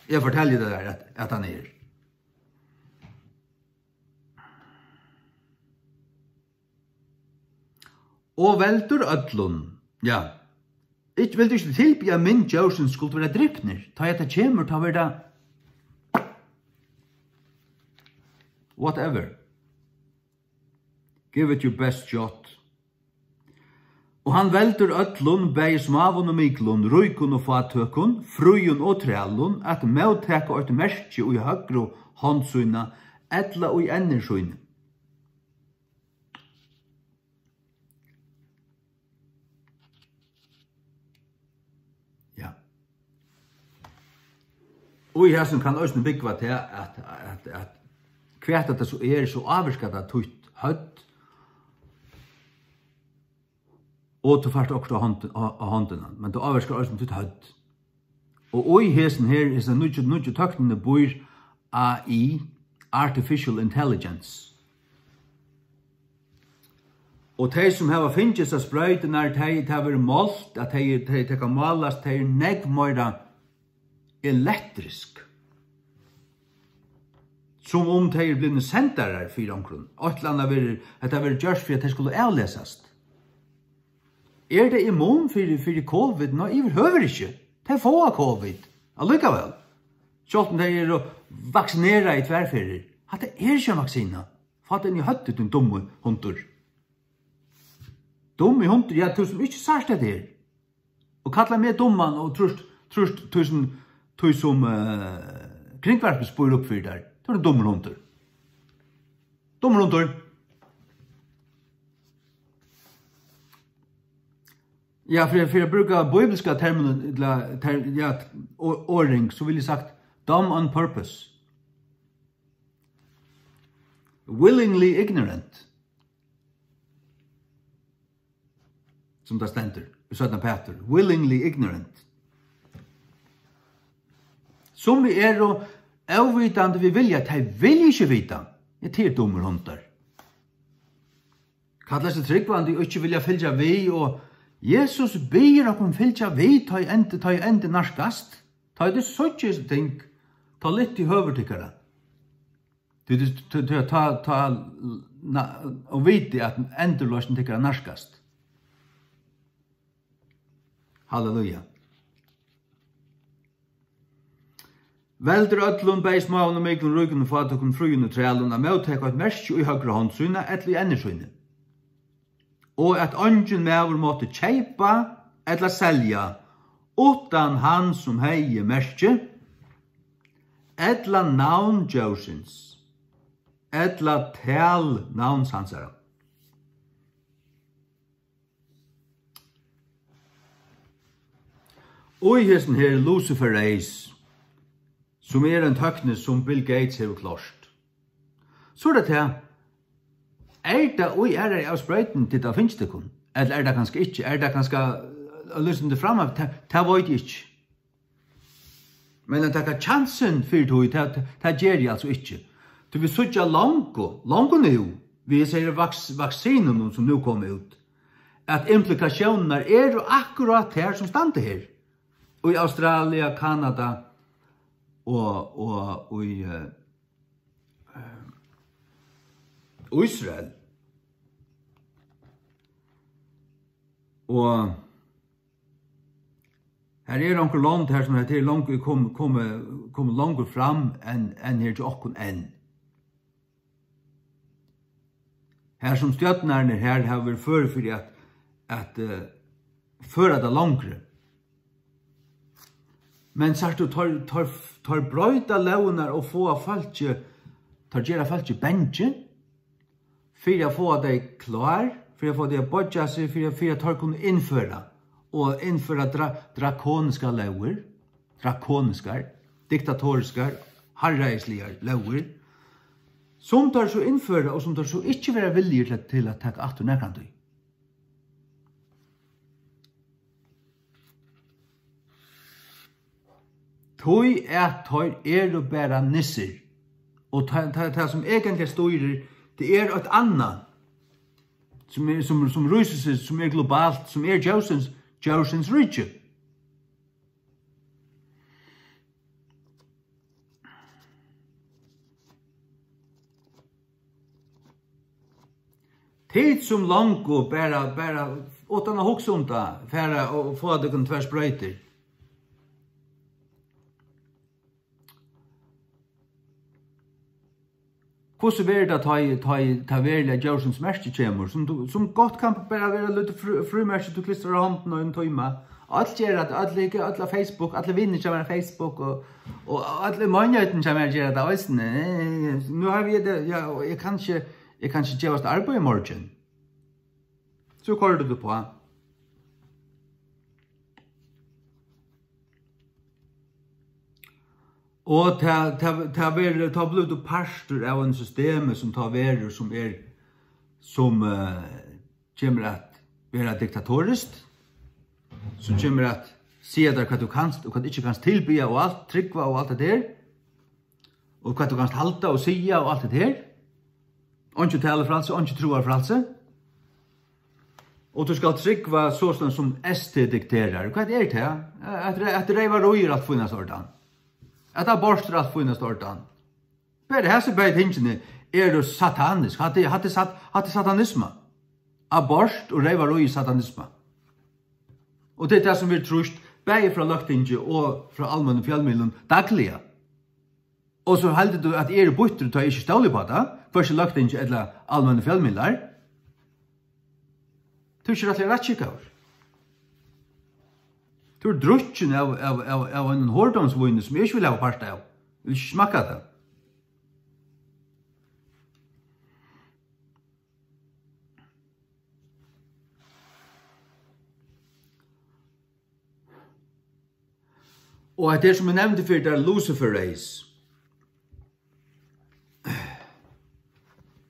Eg fortelji tær, at, at hann er. Og veldur øllum. Ja. Ikki, vildu ikki tilbiðja mynd djórsins, skuldu verða dripnir. Tá at tað kemur, tá verður tað whatever. Give it your best shot. Og hann veldur øllum, bæði smáum og miklum, ríkum og fátøkum, fríum og trælum, at móttaka eitt merki í høgru hond sína ella í ennur síni. Ja. Og í hesum kann eisini búgva tað, at, at, at hvat at tað so er, so ávirkar tað títt høvd, og tú fært okkurt á hond-, á, á hondina, men tað ávirkar eisini títt høvd. Og í hesum her, hesa nýggju, nýggju tøknini býr A I, Artificial Intelligence. Og tey, sum hava fingið hesar sproyturnar, tey, tað verður mált, at tey, tey, tey kann málast, tey eru nógv meira elektrisk. Sum um tey eru blivnir sendarar fyri onkrum. Eitt ella annað verður, hetta verður gjørt fyri, at tey skulu avlesast. Er tað immun fyri, fyri covid? Nei, yvirhøvur ikki. Tey fáa covid allíkavæl. Sjálvt um tey eru vaksineraði tvær ferðir. Hatta er ikki ein vaksina. Fá tað inn í høvdið, tín dummi hundur. Dummi hundur, ja, tú sum ikki sært hetta her. Og kalla meg dumman og trýrt, trýrt túsund, tú sum, eh, Kringvarpið spýr upp fyri tær. Tú ert ein dummur hundur. Dummur hundur. Ja, fyri, fyri at brúka bíbliska termin, ella ter-, ja, o-, orðing, so vil eg sagt dumb on purpose. Willingly ignorant. Sum tað stendur í seinna Pætur. Willingly ignorant. Sum vit eru óvitandi við vilja, tey vilja ikki vita. Ja, tað er dummur hundar. Kalla seg trúgvandi og ikki vilja fylgja við, og Jesus biður okkum fylgja við, tá ið endi, tá ið endi nærkast. Tá ið tit síggja hesi ting, tá lyftið høvur tykkara. Tí, tí, tí, tí, tá, tá, na, og viti, at endurloysn tykkara nærkast. Halleluja. Veldur øllum, bæði smáum og miklum, ríkum og fátækum, fríum og trælum, at móttaka eitt merki í høgru hond sína ella í enni síni, og at eingin maður mátti keypa ella selja uttan hann, sum hevði merkið, ella navn djórsins, ella tal navns hansara. Og í hesin her Lucifer Ace, sum er ein tøkni, sum Bill Gates hevur klárt, so er tað tað. Er tað í aðrari av sproytuni, tit hava fingið tykkum? Ella er tað kanska ikki? Er tað kanska, eh, lýsandi framman? Tað, tað veit eg ikki. Men at taka kjansin fyri tí, tað, tað, tað geri eg altso ikki. Tí vit síggja longu, longu nú, við hesari vaks-, vaksinunum, sum nú koma út, at implikatiónirnar eru akkurát tær, sum standa her. Í Australia, Kanada og, og í, eh, Ísrael. Og har eru onkur lond her, sum hetta er longu kom-, komið, komið longur fram enn, enn her hjá okkum enn. Har sum stjørnurnar her hava verið før fyri at, at, eh, føra tað longri. Men sært tú, teir, teir, teir broyta lógirnar og fáa fólki, teir gera fólki bangið fyri at fáa tey klár, fyri at fáa tey at boyggja seg, fyri, fyri at teir kunnu innføra, og innføra dra-, drakoniskar lógir, drakoniskar, diktatoriskar, harðræðisligar lógir, sum teir so innføra, og sum teir so ikki verða viljugir til, til at taka aftur nakrantíð. Tí at teir eru bara nissir. Og tað, tað, tað sum eigentliga stýrir, tað er eitt annað, sum er, sum, sum rýsir seg, sum er globalt, sum er djórsins, djórsins ríki. Tit sum longu bara, bara uttan at hugsa um tað, fara og fáa tykkum tvær sproytur. Hvussu verður tað, tá ið, tá ið tað veruliga djórsins merki kemur, sum tú, sum gott kann bara vera lítið frí-, frímerki, tú klistrar á hondina í ein tíma? Øll gera tað, øll liggja, øll á Facebook, allir vinir hjá mær á Facebook, og, og øll í meinigheitini hjá mær gera tað eisini. Nú havi eg tað, ja, og eg kann ikki, eg kann ikki gevast arbeiði í morgin. So koyrir tú uppá. Og tað, tað, tað verður, tá blívur tú partur av einum systemi, sum tá verður, sum er, sum, eh, kemur at vera diktatoriskt, sum kemur at siga tær, hvat tú kanst og hvat ikki kanst tilbiðja og alt, trúgva og alt tað der, og hvat tú kanst halda og siga og alt tað der. Einki talufrælsi, einki trúarfrælsi. Og tú skalt trúgva sostatt sum S T dikterar. Hvat er tað? At re-, at reyvarí er alt fínasta ordan. At abort er alt fínasta ordan. Bara hasi bæði tingini eru satanisk. Hatta er, hatta er sat-, hatta er satanisma. Abort og reyvarí er satanisma. Og tað er tað, sum verður trýst bæði frá Løgtingi og frá almennum fjølmiðlum dagliga. Og so heldur tú, at eg eri býttur, tá eg ikki stóli upp á tað, hvørki Løgtingi ella almennir fjølmiðlar. Tú ert ikki rættiliga rættskikkaður. Tú ert drukkin av, av, av, av einum hordómsvíni, sum eg ikki vil hava part av. Eg vil ikki smakka tað. Og hetta er, sum eg nevndi fyri tær, Lucifer Rays.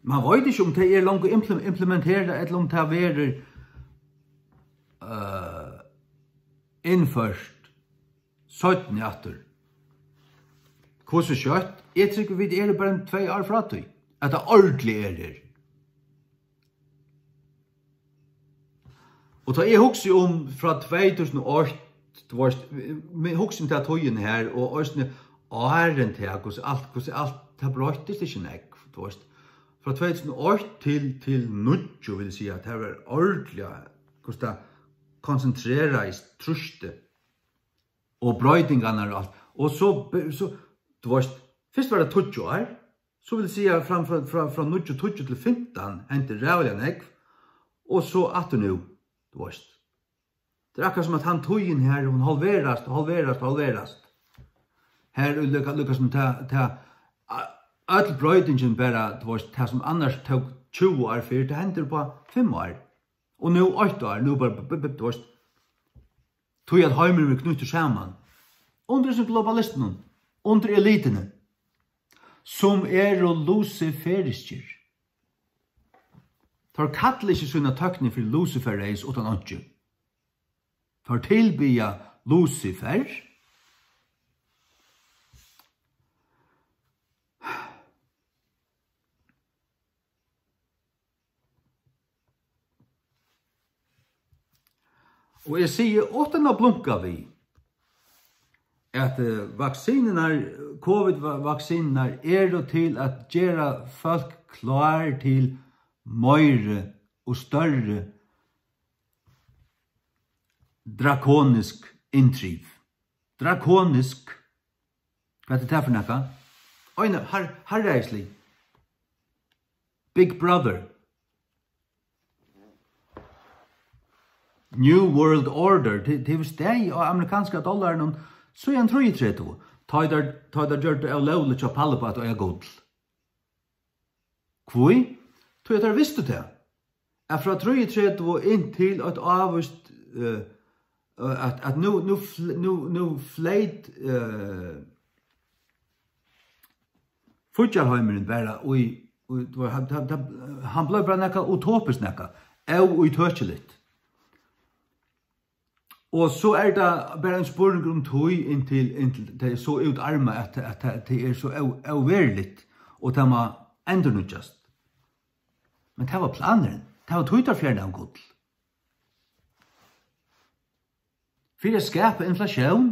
Man veit ikki, um tey eru longu implem-, implementerað, ella um tað verður, øh, innført seinni aftur. Hvussu skjótt? Eg trúgvi, vit eru bara ein tvey ár frá tí, at tað ordiliga er her. Og tá eg hugsi um frá tvey túsund og eitt, tú veist, men hugsi um ta tíðina her, og eisini áðrenn tað, hvussu alt, hvussu alt, tað broyttist ikki nógv, tú veist. Frá tvey túsund og eitt til, til níggju, vil eg siga, at tað var ordiliga, hvussu tað konsentreraðist trýstið og broytingarnar og alt. Og so, so, tú veist, fyrst var tað tíggju ár, so vil eg siga, frá, frá, frá, frá níggju tíggju til fimtan hendi ræðuliga nógv, og so aftur nú, tú veist. Tað er akkurát sum at hann tíðin her, hon halverast, halverast, halverast. Her er líka, líka sum tað, tað, a-, øll broytingin bara, tú veist, tað sum annars tók tjúgu ár fyri, tað hendir upp á fimm ár. Og nú eitt ár, nú bara, b-, b-, b-, tú veist, tí at heimurin verður knýttur saman. Undir hesum globalistunum, undir elituni, sum eru lusiferiskir. Teir kalla ikki sína tøkni fyri Lucifer Rays uttan einki. Teir tilbiðja Lucifer. Og eg sigi, uttan at blunka við, at, eh, vaksinurnar, covid-vaksinurnar eru til at gera fólk klár til meiri og størri drakonisk inntriv. Drakonisk. Hvat er tað fyri nakað? Eina, har-, harðræðislig. Big Brother. New World Order. Tað, tað hevur staðið á amerikanska dollarinum síðan trýogtretivu. Tá ið teir, tá ið teir gjørdu tað ólógligt hjá Palleba at eiga gull. Hví? Tí at teir vistu tað, at frá trýogtretivu inn til eitt ávíst, eh, at, at nú, nú fl-, nú, nú fleyt, eh, fíggjarheimurin bara í, í, tað var, hann, hann, hann, hann bleiv bara nakað utopiskt nakað, óítøkiligt. Og so er tað bara ein spurningur um tíð, inntil, inntil tað er so útarmað, at, at tað, tað er so ó-, óveruligt, og tað má endurnýggjast. Men tað var planurin. Tað var tí, teir fjernaðu gull. Fyri at skapa inflatión.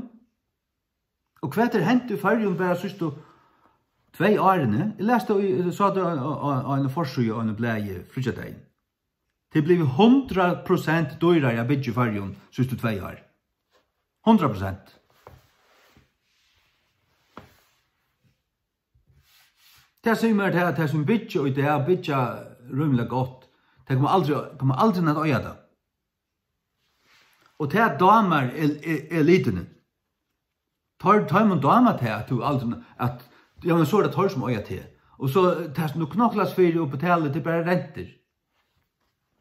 Og hvat er hent í Føroyum bara síðstu tvey árini? Eg las tað í, eg sá tað á, á, á, á eini forsíðu á einum blaði fríggjadagin. Tað er blivið hundrað prosent dýrari at byggja í Føroyum síðstu tvey ár. Hundrað prosent. Tað sigur mær tað, at tey sum byggja í dag, byggja rímiliga gott. Tey koma aldri, koma aldri at eiga tað. Og tað dámar el-, e-, elituni. Teir, teimum dámar tað, at tú aldrin, at, ja, men so er tað teir, sum eiga teg. Og so, tað sum tú knoklar fyri og betalir, tað er bara rentur.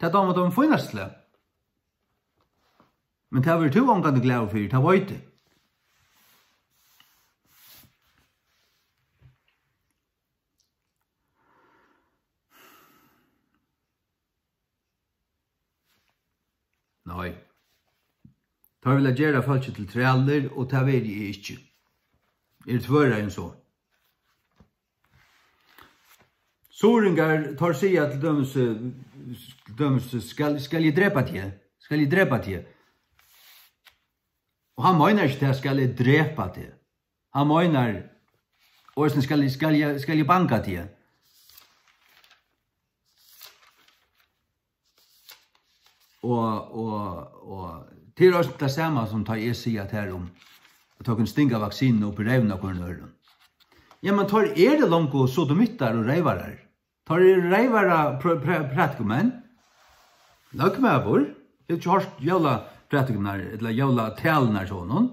Tað dámar teimum fínasta slag. Men tað verður tú ongantíð glaður fyri, tað veit eg. Nei. Teir vilja gera fólki til trælir, og tað vil eg ikki. Eg eri tvørari enn so. Suðuroyingar, teir siga til dømis, eh, til dømis, skal, skal eg drepa teg? Skal eg drepa teg? Og hann meinar ikki tað, skal eg drepa teg? Hann meinar, og eisini skal eg, skal eg, skal eg banga teg? Og, og, og Her er eisini tað sama sum tá eg sigi at her um, at teir kunnu stinga vaksinuna upp í reyvina á hvørjum øðrum. Ja, men teir eru longu sodomittar og reyvarar. Teir eru reyvara pr-, pr-, prædikumenn. Løgmaður, hevur ikki hoyrt jólaprædikurnar ella jólatalurnar hjá honum?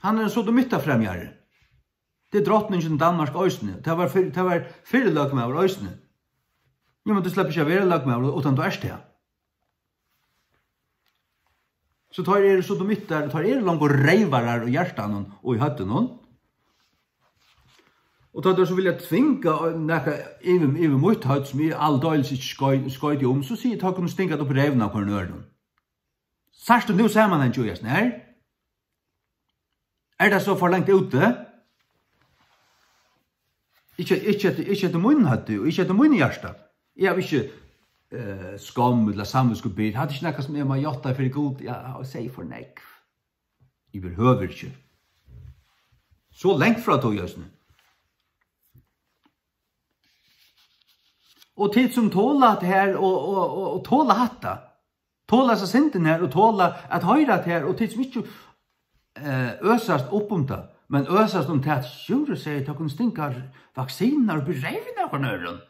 Hann er ein sodomittafremjari. Tað er drotningin í Danmark eisini. Tað var fyrr-, tað var fyrri løgmaður eisini. Ja, men tú sleppur ikki at vera løgmaður uttan tú ert tað. So teir eru sodomittar, teir eru longu reyvarar í hjartanum og í høvdinum. Og tá teir so vilja tvinga nakað yvir, yvir mítt høvd, sum eg aldeilis ikki skei-, skeiti um, so sigi eg, teir kunnu stinga tað upp í reyvina á hvørjum øðrum. Sært tú nú samanhangin í hesum her? Er tað so for langt úti? Ikki, ikki eftir, ikki eftir mínum høvdi og ikki eftir mínum hjarta. Eg havi ikki, eh, skomm ella samvitskubit. Hatta er ikki nakað sum eg má játta fyri Gud. Ja, og segi for nógv. Yvirhøvur ikki. So langt frá tí, eisini. Og tit sum tola hatta her og, og, og, og tola hatta, tola hasa syndina her og tola at hoyra hatta her, og tit sum ikki, eh, øsast upp um tað, men øsast um tað, at Sjúrður segði, at tað kunnu stinga vaksinur upp í reyvina á hvørjum øðrum.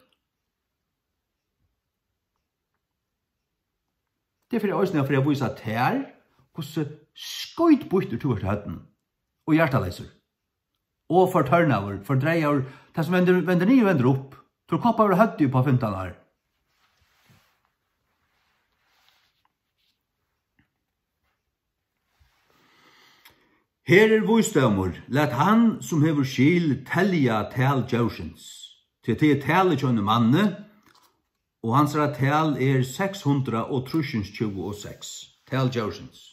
Tað er fyri eisini fyri at vísa tær, hvussu skítbýttur tú ert í høvdinum og hjartaleysur og fortørnaður, fordreigaður, tað sum vendir, vendir niður, vendir upp. Tú ert koppaður á høvdið upp á fimtan ár. Her er vísdómur, lat hann, sum hevur skil, telja tal djórsins, tí tað er talið hjá einum manni, og hansara tal er seks hundrað og trýsogtjúgu og seks, tal djórsins.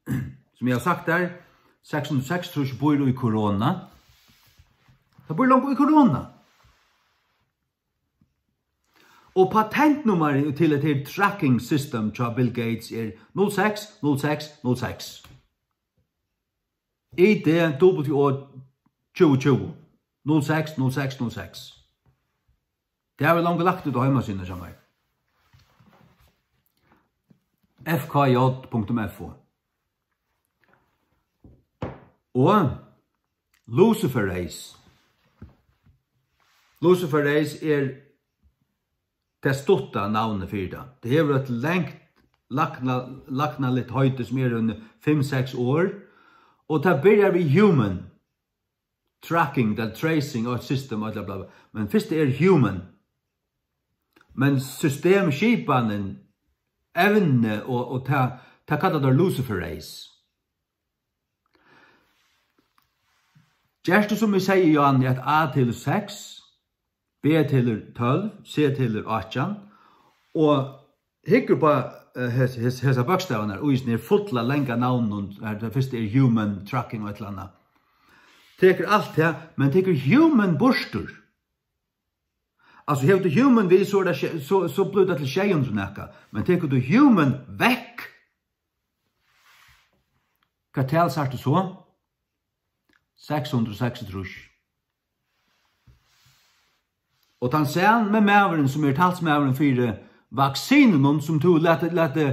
Sum eg havi sagt tær, seks hundrað og seksogtrýss býr í korona. Tað býr longu í korona. Og patentnummarið til at her tracking system hjá Bill Gates er null seks null seks null seks. I D W O tjúgu tjúgu, null seks null seks null seks. Tað havi eg longu lagt út á heimasíðuna hjá mær. F K J punktum F O. Og Luciferase. Luciferase er tað stutta navnið fyri tað. Tað hevur eitt langt lækna-, læknaligt heiti sum er eini fimm, seks orð, og tað byrjar við human, tracking, ella tracing, og eitt system, og bla, bla, bla. Men fyrst er human. Men system, skipanin, evni og, og tað, tað kalla teir Luciferase. Gert tú sum eg segði, Johanni, at A telur seks, B telur tólv, C telur átjan, og hyggur upp á, eh, hes-, hes-, hesar bókstavarnar í hesum her fulla langa navninum, har tað fyrsta er human tracking og eitt ella annað. Tekur alt tað, men tekur human burtur. Altso, hevur tú human við, so er tað sjey, so, so blívur tað til sjey hundrað og nakað. Men tekur tú human vekk, hvat tal sært tú so? Seks hundrað og seksogtrýss. Og tann sami maðurin, sum er talsmaðurin fyri vaksinunum, sum tú lati, lati,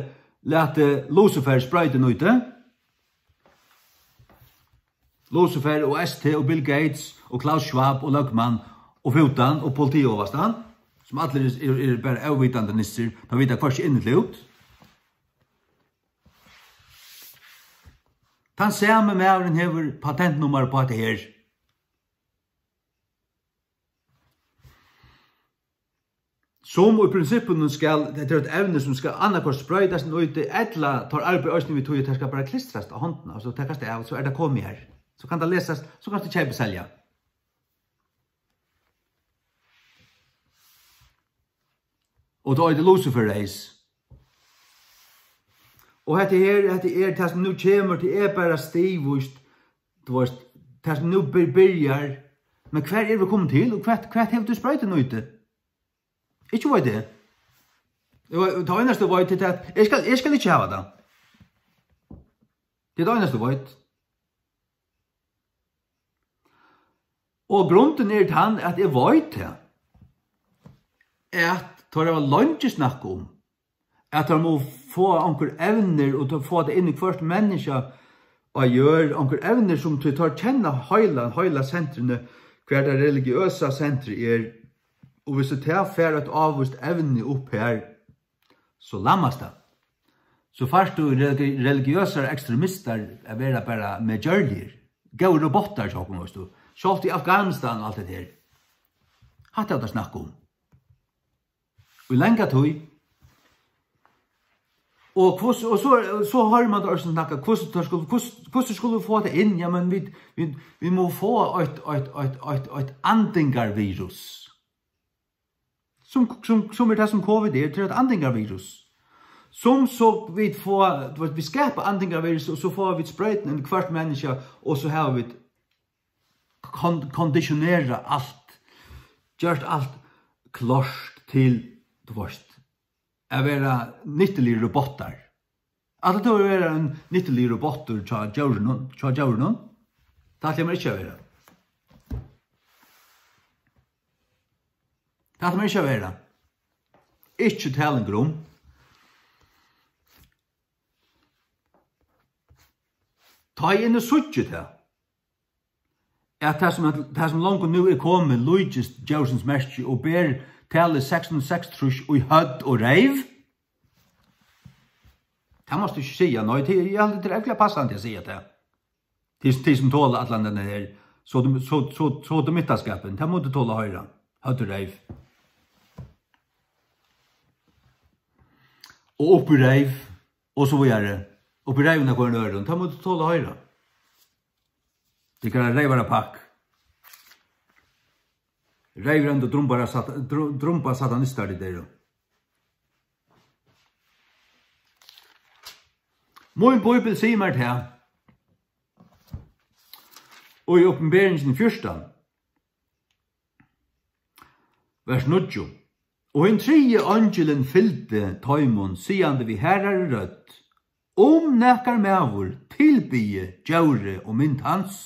lati Lucifer sproyta út í, Lucifer og S T og Bill Gates og Klaus Schwab og løgmann og fútan og politi ovastan, sum allir eru, eru, eru bara óvitandi nissir, teir vita hvørki inn ella út. Tann sami maðurin hevur patentnummar upp á hetta her. Sum í prinsippinum skal, hetta er eitt evni sum skal annaðhvørt sproytast inn í teg, ella teir arbeiða eisini við tí, at tað skal bara klistrast á hondina, og so takast av, so er tað komið her. So kann tað lesast, so kanst tú keypa og selja. Og tað eitur Luciferase. Og hetta her, hetta er tað sum nú kemur, tað er bara stigvíst, tú veist, tað sum nú byr-, byrjar. Men hvar eru vit komin til, og hvat, hvat hevur tú sproytað út í? Ikki veit eg. Eg veit, tað einasta eg veit, er at eg skal, eg skal ikki hava tað. Tað er tað einasta eg veit. Og grundin er tann, at eg veit tað, at teir hava leingi snakkað um, at teir mugu fáa onkur evnir og teir fáa tað inn í hvørt menniskja á jørð, onkur evnir sum tí teir kenna heila, heila sentrini, hvar tað religiøsa sentrið er, og viss tað fær eitt ávíst evni upp har, so lammast tað. So fært tú religi-, religiøsar ekstremistar at vera bara medgjørligir. Góðir robottar hjá okkum, veist tú. Sjálvt í Afghanistan og alt det her. Hatta er tað snakk um. Í langa tíð. Og hvussu, og so, so hoyrir man tað eisini snakka, hvussu tað skulu, hvussu, hvussu skulu vit fáa tað inn? Ja, men vit, vit, vit mugu fáa eitt, eitt, eitt, eitt, eitt andingarvirus. Sum, sum, sum er tað, sum covid er, tað er eitt andingarvirus. Sum so vit fáa, tú veist, vit skapa andingarvirus, og so fáa vit sproytuna inn í hvørt menniskja, og so hava vit kon-, konditionera alt, gjørt alt klárt til, tú veist, at vera nyttuligir robottar. Ætlar tú at vera ein nyttuligur robottur hjá djórunum, hjá djórunum? Tað ætli eg mær ikki at vera. Tað ætli eg mær ikki at vera. Ikki talingur um. Tá eg nú síggi tað, at tað sum, tað sum longu nú er komið, líkist djórsins merki og ber talið seks hundrað og seksogtrýss í høvd og reyv, tað mást tú ikki siga, nei, tað, eg haldi, tað er ógvuliga passandi at siga tað. Tey, tey sum tola allan den her, so, so, so, so, so myttaskapin, tað mugu tola at hoyra. Høvd og reyv. Og upp í reyv, og so víðari. Upp í reyvina á hvørjum øðrum, tað mugu tola at hoyra. Tykkara reyvara pakk. Reyvrandi drumbara sat-, dru-, drumba satanistar, tit eru. Mín bíbel sigur mær tað. Og í Opinberingini fjúrtan, vers níggju. Og hin triði eingilin fylgdi teimum, sigandi við harðari rødd: Um nakar maður tilbiði djórið og mynd hans,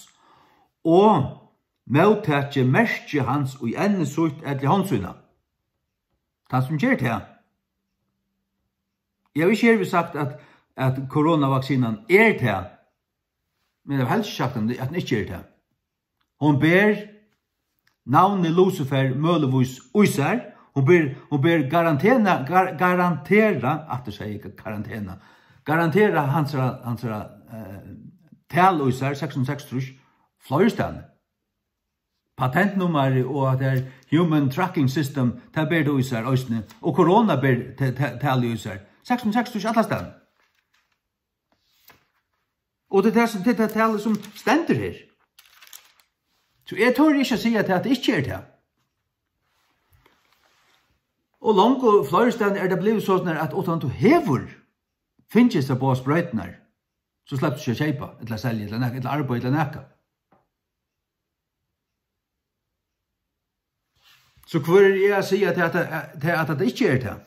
og móttaki merki hans í enni sítt ella í hond sína. Tann sum ger tað. Eg havi ikki hervið sagt, at, at koronavaksinan er tað, men eg havi helst ikki sagt, at hon ikki er tað. Hon ber navnið Lucifer møguligvís í sær. Hon ber, hon ber garantena-, gar-, garantera, aftur sigi eg karantena, garantera hansara, hansara, eh, tal í sær, seks hundrað og seksogtrýss, fleiri staðni. Patentnummarið og at tað er human tracking system, tað ber tað í sær eisini. Og korona ber ta-, ta-, talið í sær. Seks hundrað og seksogtrýss allastaðni. Og tað er tað sum, tað er tað talið sum stendur her. So eg tori ikki at siga, at tað ikki er tað. Og longu fleiri staðni er tað blivið soleiðis, at uttan tú hevur fingið hesar báðar sproyturnar, so sleppur tú ikki at keypa, ella selja, ella nakað, ella arbeiða, ella nakað. So hvør eri eg at siga, at, at, at, at tað ikki er tað?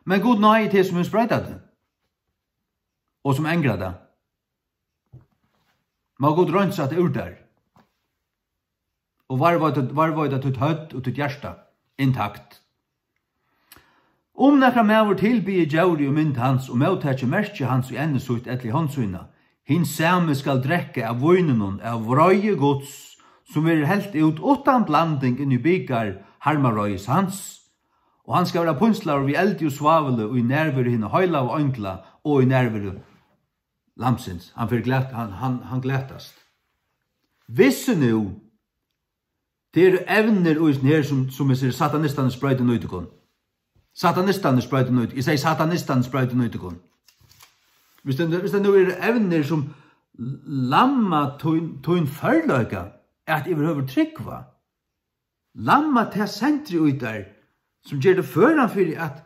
Men Gud náði teg, sum hevur sproytað teg, og sum angrar tað. Má Gud reinsa tað úr tær. Og varðveita, varðveita títt høvd og títt hjarta intakt. Um nakar maður tilbiður djórið og mynd hans og móttakir merki hans í enni sítt ella í hond sína, hin sami skal drekka av víninum av vreiði Guds, sum verður helt út uttan blanding inn í bikar harmareiðis hans, og hann skal verða pínslaður við eldi og svávli í nærveru hinna heilagu eingla og í nærveru Lambsins. Hann fer glat-, hann, hann, hann glatast. Vissi nú, tað eru evnir í hesum her, sum, sum hesir satanistarnir sproyta nú í tykkum. Satanistarnir sproyta nú í, eg sigi satanistarnir sproyta nú í tykkum. Viss tað, viss tað nú eru evnir, sum lamma tín, tín førleika at yvirhøvur trúgva, lamma tað sentrið í tær, sum ger teg føran fyri at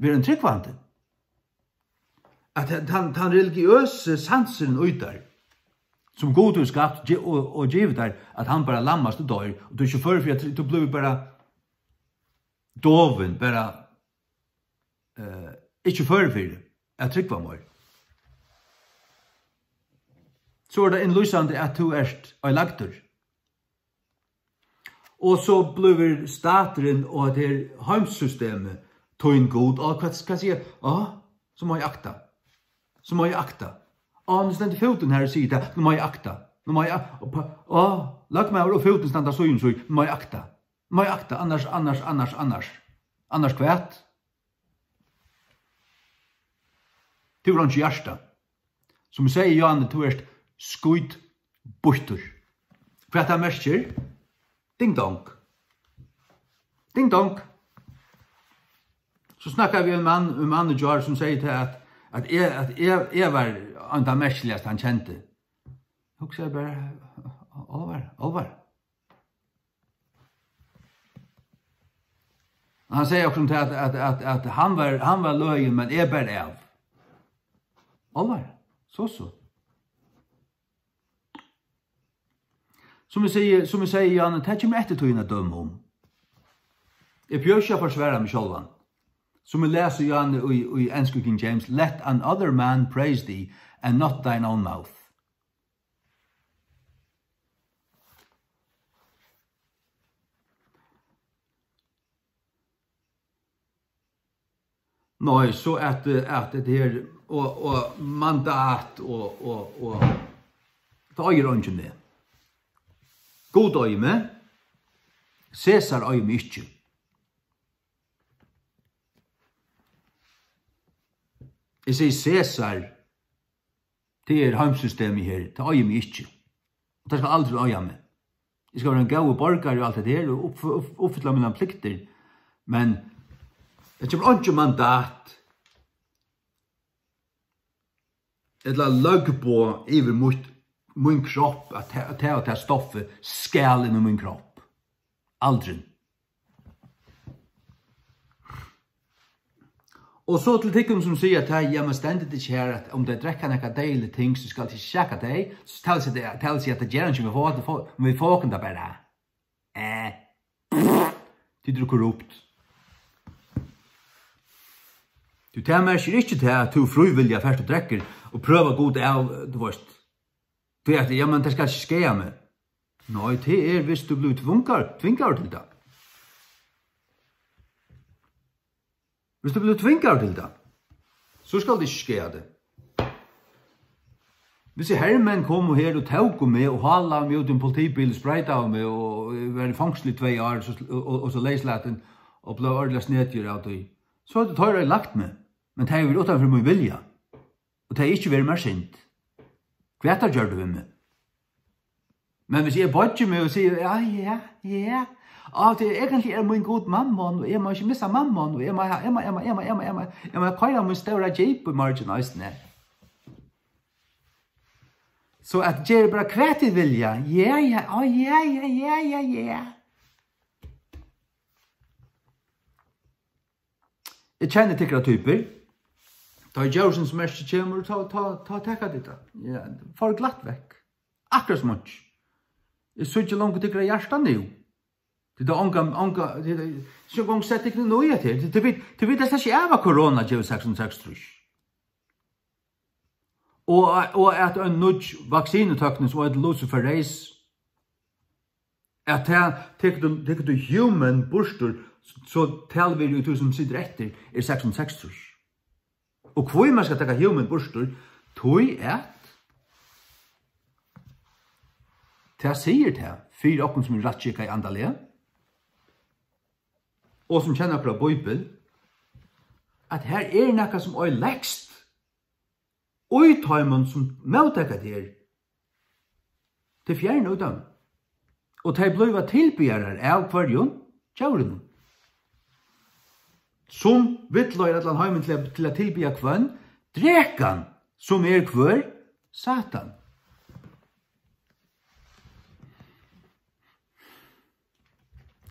vera ein trúgvandi. At tann, tann, tann religiøsi sansurin í tær, sum Gud hevur skapt, ge-, og, og givið tær, at hann bara lammast og doyr, og tú er ikki førur fyri at, tú blívur bara dovin, bara, eh, ikki førur fyri at trúgva meir. So er tað innlýsandi, at tú ert oyðilagdur. Og so blívur staturin og hetta her heimssystemið tín gud. Og hvat skal eg siga? Á, so má eg akta. So má eg akta. Á, nú stendur fóturin her og sigur tað. Nú má eg akta. Nú má eg ak-, og pa-, á, løgmaður og fóturin standa síð um síð. Nú má eg akta. Nú má eg akta. Annars, annars, annars, annars. Annars hvat? Tú hevur einki hjarta. Sum eg segði, Johanne, tú ert skítbýttur. Hvat tað merkir? Ding dong. Ding dong. So snakkaðu vit við ein mann, ein mann í gjár, sum segði tað, at, at eg, at eg, eg var ein tann merkiligasta, hann kendi. Hugsaði bara, álvara, álvara. Hann segði okkum til, at, at, at, at hann var, hann var løgin, men eg bar av. Álvara, so, so. Sum eg sigi, sum eg sigi, Jan, tað kemur eftirtíðin at døma um. Eg behøvi ikki at forsvara meg sjálvan. Sum eg lesi, Jan, í, í ensku King James, "Let another man praise thee, and not thine own mouth." Nei, so at, eh, at hetta her, og, og mandat, og, og, og, tað eigur eingin meg. Gud eigur meg, Cæsar eigur meg ikki. Eg sigi Cæsar, tað er heimssystemið her, tað eigur meg ikki. Og tað skal aldrin eiga meg. Eg skal vera ein góður borgari og alt hetta her, og upp-, upp-, uppfylla mínar pliktir. Men tað kemur einki mandat ella løgboð yvir mítt, mín kropp, at ta-, at ta og ta stoffið skal inn í mín kropp. Aldrin. Og so til tykkum, sum siga, at tað, ja, men stendur tað ikki her, at um tey drekka nakað deyðiligt ting, so skal tað ikki sjakka tey, so tað vil siga, tað vil siga, at tað ger hann ikki, men vit fáa, vit fáa okkum tað bara. Eh. Tit eru korrupt. Tú, tað merkir ikki tað, at tú frívilliga fert og drekkur og prøvar Gud av, tú veist. Tí at, ja, men tað skal ikki skaða meg. Nei, tað er, viss tú blívur tvungar-, tvingaður til tað. Viss tú blívur tvingaður til tað, so skal tað ikki skaða teg. Viss hermenn komu her og tóku meg og hálaðu meg út í ein politibil og sproytaðu meg og eg var í fongsli í tvey ár, so, og, og, og so leyslatin og bleiv ordiliga snedigur av tí, so høvdu teir lagt meg. Men tað hevur verið uttan fyri mín vilja. Og tað hevði ikki verið mær synd, hvat teir gjørdu við meg. Men viss eg boyggi meg og sigi, ja, ja, ja, á, tað er, eigentliga er mín Gud Mammon, og eg má ikki missa Mammon, og eg má ha-, eg má, eg má, eg má, eg má, eg má, eg má koyra mín stóra jeep í morgin eisini. So at gera bara hvat tit vilja, ja, ja, á, ja, ja, ja, ja, ja. Eg kenni tykkara typur. Tá ið djórsins merki kemur, tá, tá, tá taka tit tað. Ja, far glatt vekk. Akkurát sum einki. Eg síggi longu tykkara hjarta nú. Tit hava onga, onga, tit hava ikki eingong sett tykkum inn í hetta her. Tit, tit vit, tit vita slett ikki av, at korona gevur seks hundrað og seksogtrýss. Og, og at ein nýggj vaksinutøkni, sum eitur Lucifer Race, at tað tekur tú, tekur tú human burtur, so talvirðið í tí, sum situr eftir, er seks hundrað og seksogtrýss. Og hví man skal taka human burtur, tí at tað sigur tað fyri okkum, sum eru rættskikað andaliga, og sum kenna okkara Bíbel, at her er nakað, sum oyðilegst í teimum, sum móttaka tað her, tey fjerna út av. Og tey blíva tilbiðjarar av hvørjum? Djórinum. Sum villleiðir allan heimin til at, til at tilbiðja hvønn? Drekan, sum er hvør? Satan.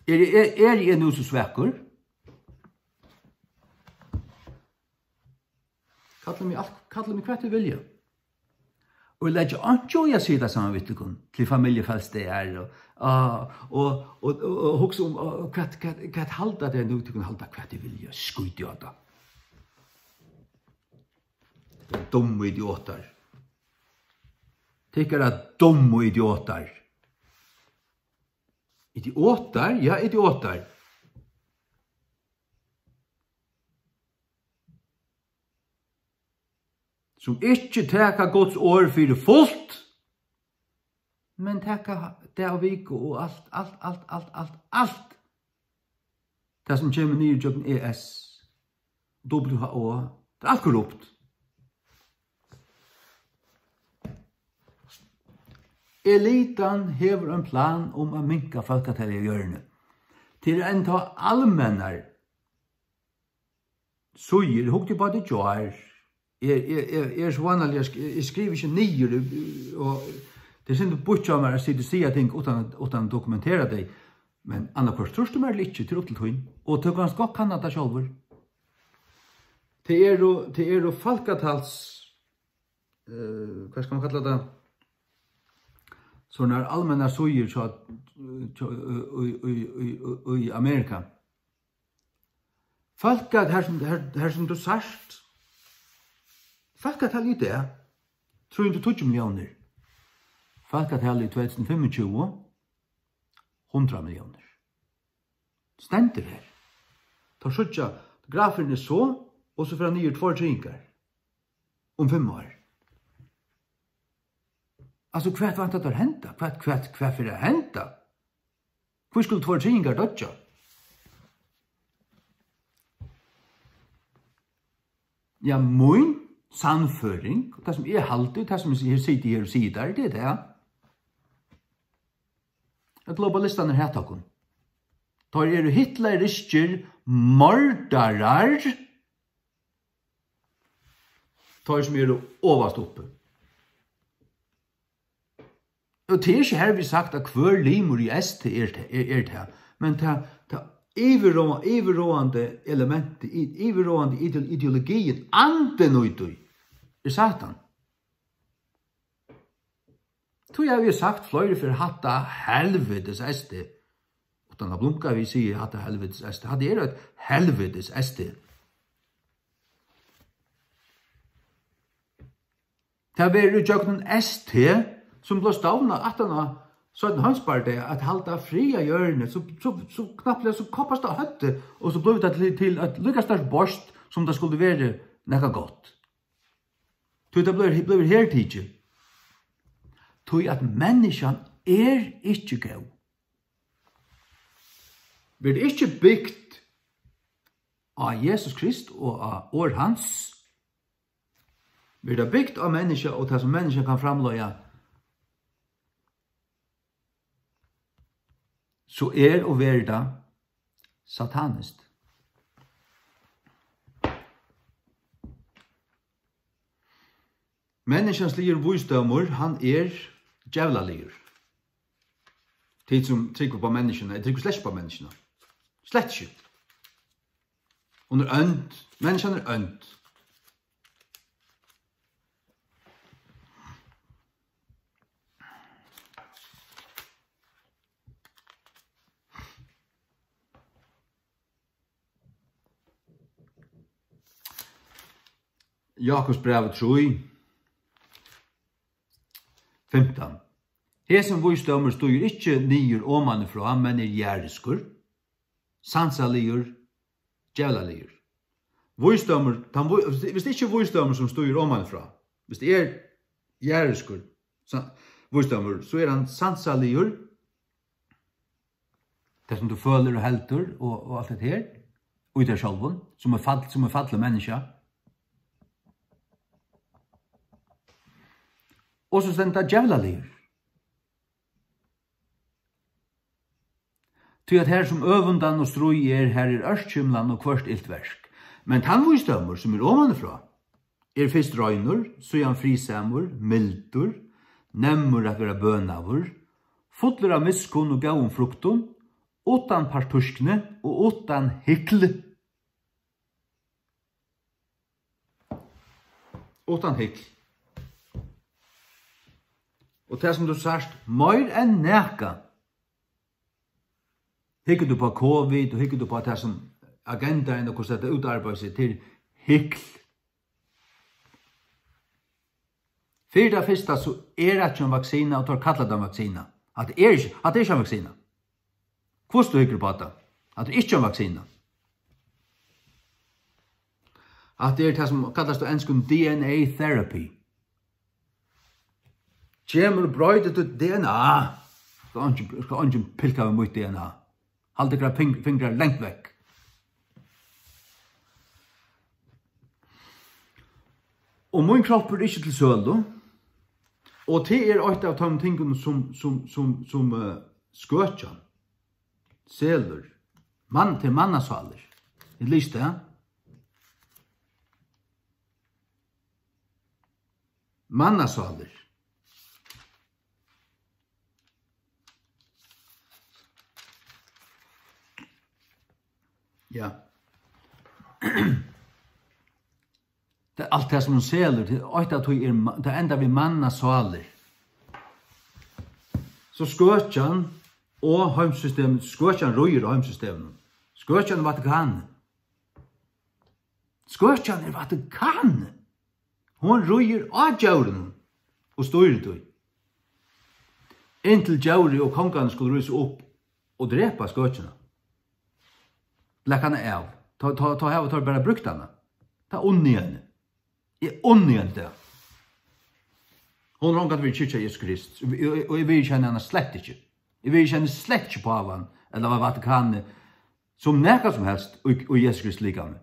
Eri, er, eri eg nú so svakur? Kalla meg alt, kalla meg hvat tit vilja. Og eg leggi einki í at sita saman við tykkum til familjufødselsdagar og, og, og, og, og, og hugsa um, og, og hvat, hvat, hvat halda tey nú, tykkum halda hvat tit vilja, skít í tað. Dummu idiotar. Tykkara dummu idiotar. Idiotar, ja, idiotar. Sum ikki taka Guds orð fyri fult, men taka dag og viku og alt, alt, alt, alt, alt, alt. Tað, sum kemur niður gjøgnum E S, W H O, tað er alt korrupt. Elitan hevur ein plan um at minka fólkatalið á jørðini. Tað eru enntá almennar síður. Eg hugdi upp á tað í gjár. Eg, eg, eg, eg eri so vanaliga, eg sk-, eg skrivi ikki niður, og tað er synd at bíggja mær at sita og siga ting uttan, uttan at dokumentera tey. Men annaðhvørt trýrt tú mær ella ikki, tað er upp til tín. Og tú kanst gott kanna tað sjálvur. Tað eru, tað eru fólkatals, eh, hvat skal man kalla tað? Sovorðnar almennar síður hjá, hjá, í, í, í, í, í Amerika. Fólk, at har sum, har, har sum tú sært, fólkatalið í dag, trý hundrað og tíggju milliónir. Fólkatalið í tvey túsund og fimmogtjúgu, hundrað milliónir. Stendur her. Teir síggja, grafurin er so, og so fer hann niður tveir triðingar um fimm ár. Altso, hvat vænta teir henda? Hvat, hvat, hvat fer at henda? Hví skulu tveir triðingar doyggja? Ja, mín sannføring, og tað sum eg haldi, tað sum eg sigi her og sigi har, tað er tað, at globalistarnir hata okkum. Teir eru hitleriskir mordarar, teir sum eru ovast uppi. Og tað er ikki hervið sagt, at hvør limur í S T er, er, er tað, men tað, tað yvirrá-, yvirráðandi elementið, í-, yvirráðandi ideol-, ideologiin, andin í tí, er Satan. Tí havi eg sagt fleiri ferð, hatta helvitis S T. Uttan at blunka, vit siga, hatta helvitis S T. Hatta er eitt helvitis S T. Tað verður ígjøgnum S T, sum bleiv stovnað aftan á seinna heimsbardaga, at halda frið á jørðini, so, so, so knappliga so koppast á høvdið, og so blívur tað til, til eitt líka stórt borskt, sum tað skuldi verið nakað gott. Tí tað blívur, blívur hertikið. Tí at menniskjan er ikki góð. Verður ikki bygt á Jesus Krist og á orð hans, verður tað bygt á menniskja og tað, sum menniskjan kann framleiða, so er og verður tað sataniskt. Menniskjansligur vísdómur, hann er djevlaligur. Tit sum trúgva upp á menniskjuna, eg trúgvi slett ikki upp á menniskjuna. Slett ikki. Hon er ónd. Menniskjan er ónd. Jakobsbrævið trý, fimtan. Hesin vísdómur stígur ikki niður omanífrá, men er jarðiskur, sansaligur, djevlaligur. Vísdómur, tann ví-, hvis, hvis tað ikki er vísdómur, sum stígur omanífrá, hvis tað er jarðiskur sa-, vísdómur, so er hann sansaligur, tað sum tú følir og heldur og, og alt hetta her, í tær sjálvum, sum er fall-, sum er fallið menniskja. Og so stendur tað djevlaligur. Tí at har sum øvundan og stríð er, har er ørkymlan og hvørt ilt verk. Men tann vísdómur, sum er omanífrá, er fyrst reinur, síðan friðsamur, mildur, nemmur at vera bønaður, fullur av miskunn og góðum fruktum, uttan partýskni og uttan hykl. Uttan hykl. Og tað sum tú sært, meir enn nakað, hyggur tú upp á covid og hyggur tú upp á tað sum agendaen og hvussu hetta útarbeiðir seg, til hykl. Fyri tað fyrsta, so er hatta ikki ein vaksina, og teir kalla tað ein vaksina. Hatta er ikki, hatta er ikki ein vaksina. Hvussu tú hyggur upp á tað? Hatta er ikki ein vaksina. Hatta er tað, sum kallast á enskum D N A therapy. Kemur og broytir títt D N A. Skal eingin, skal eingin pilka við mítt D N A. Hald tykkara fing-, fingrar langt vekk. Og mín kroppur er ikki til sølu. Og tað er eitt av teimum tingunum, sum, sum, sum, sum, eh, skøkjan selur. Mann, til mannasálir. Eg lýsti tað. Mannasálir. Ja. Tað er alt tað, sum hon selur, tað er eitt av tí er ma-, tað endar við mannasálir. So skøkjan og heimssystem, skøkjan ríður á heimssysteminum. Skøkjan er Vatikanið. Skøkjan er Vatikanið. Hon ríður á djórunum og stýrir tí. Inntil djórið og kongarnir skulu rísa upp og drepa skøkjuna. Blaka hana av. Tá, tá, tá hava teir bara brúkt hana. Tá unni eg henni. Eg unni henni tað. Hon hevur ongantíð verið í kirkju hjá Jesu Krist. Og, og, og eg viðurkenni hana slett ikki. Eg viðurkenni slett ikki pávan ella Vatikanið sum nakað sum helst í, í Jesu Kristi likami.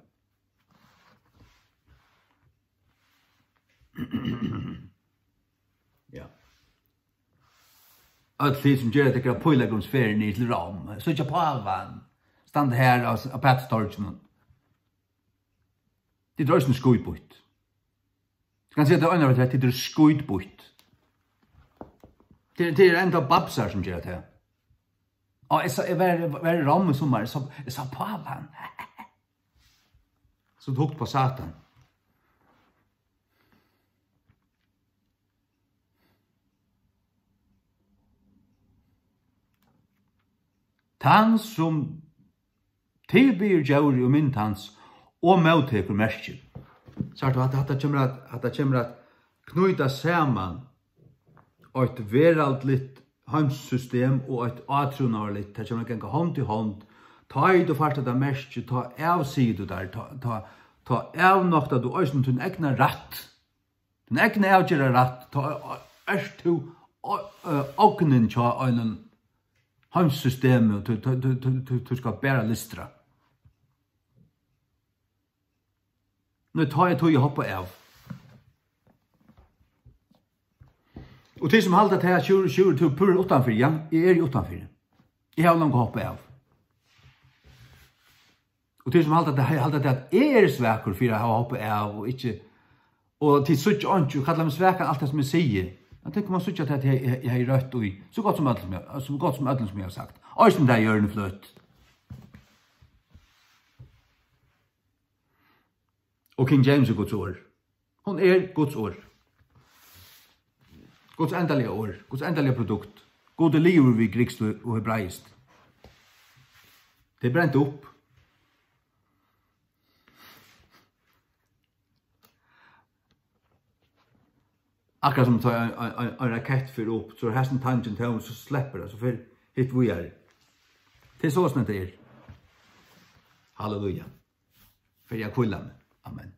Ja. Øll tit, sum gera tykkara pílagrímsferð niður til Rom, síggja pávan standa har á, á Pæturstorginum. Tit eru eisini skítbýtt. Eg kann siga tað eina ferð, tit eru skítbýtt. Tað, tað eru enntá babsar, sum gera tað. Og eg sá, eg var, var í Rom í summar, eg sá, eg sá pávan. So tugt på Satan. Tann, sum tilbiður djórið og mynd hans og móttekur merkið. Sært tú, hatta, hatta kemur at, hatta kemur at knýta saman eitt veraldligt heimssystem og eitt átrúnaðarligt, tað kemur at ganga hond í hond. Tá ið tú fært hetta merkið, tá avsigur tú tær, tá, tá, tá avnoktar tú eisini tín egna rætt, tín egna avgerðarrætt, tá ert tú o-, ø, ognin hjá einum heimssystemi, og tú, tú, tú, tú, tú, tú skalt bara lystra. Nei, tá er tíð at hoppa av. Og tit sum halda, at tað er sjúrður, sjúrður, tú er púra uttanfyri, ja, eg eri uttanfyri. Eg havi longu hoppað av. Og tit sum halda, at, halda, at eg eri svakur fyri at hava hoppað av og ikki, og tit síggja einki og kalla meg svakan, alt tað sum eg sigi. Men tit koma at síggja, at eg, eg, eg hevði røtt í so gott sum øllum, sum gott sum øllum, sum eg havi sagt. Eisini tað, jørðin er fløt. Og King James er Guds orð. Hon er Guds orð. Guds endaliga orð, Guds endaliga produkt. Gud er liðugur við grikskt og, og hebraiskt. Tað er brent upp. Akkurát sum tá ein, ein, ein, ein rakett fer upp, so er hasin tangin tóm, so sleppur tað, so fer hitt víðari. Tað er soleiðis, tað er. Halleluja. Fer eg at hvíla meg. Amen.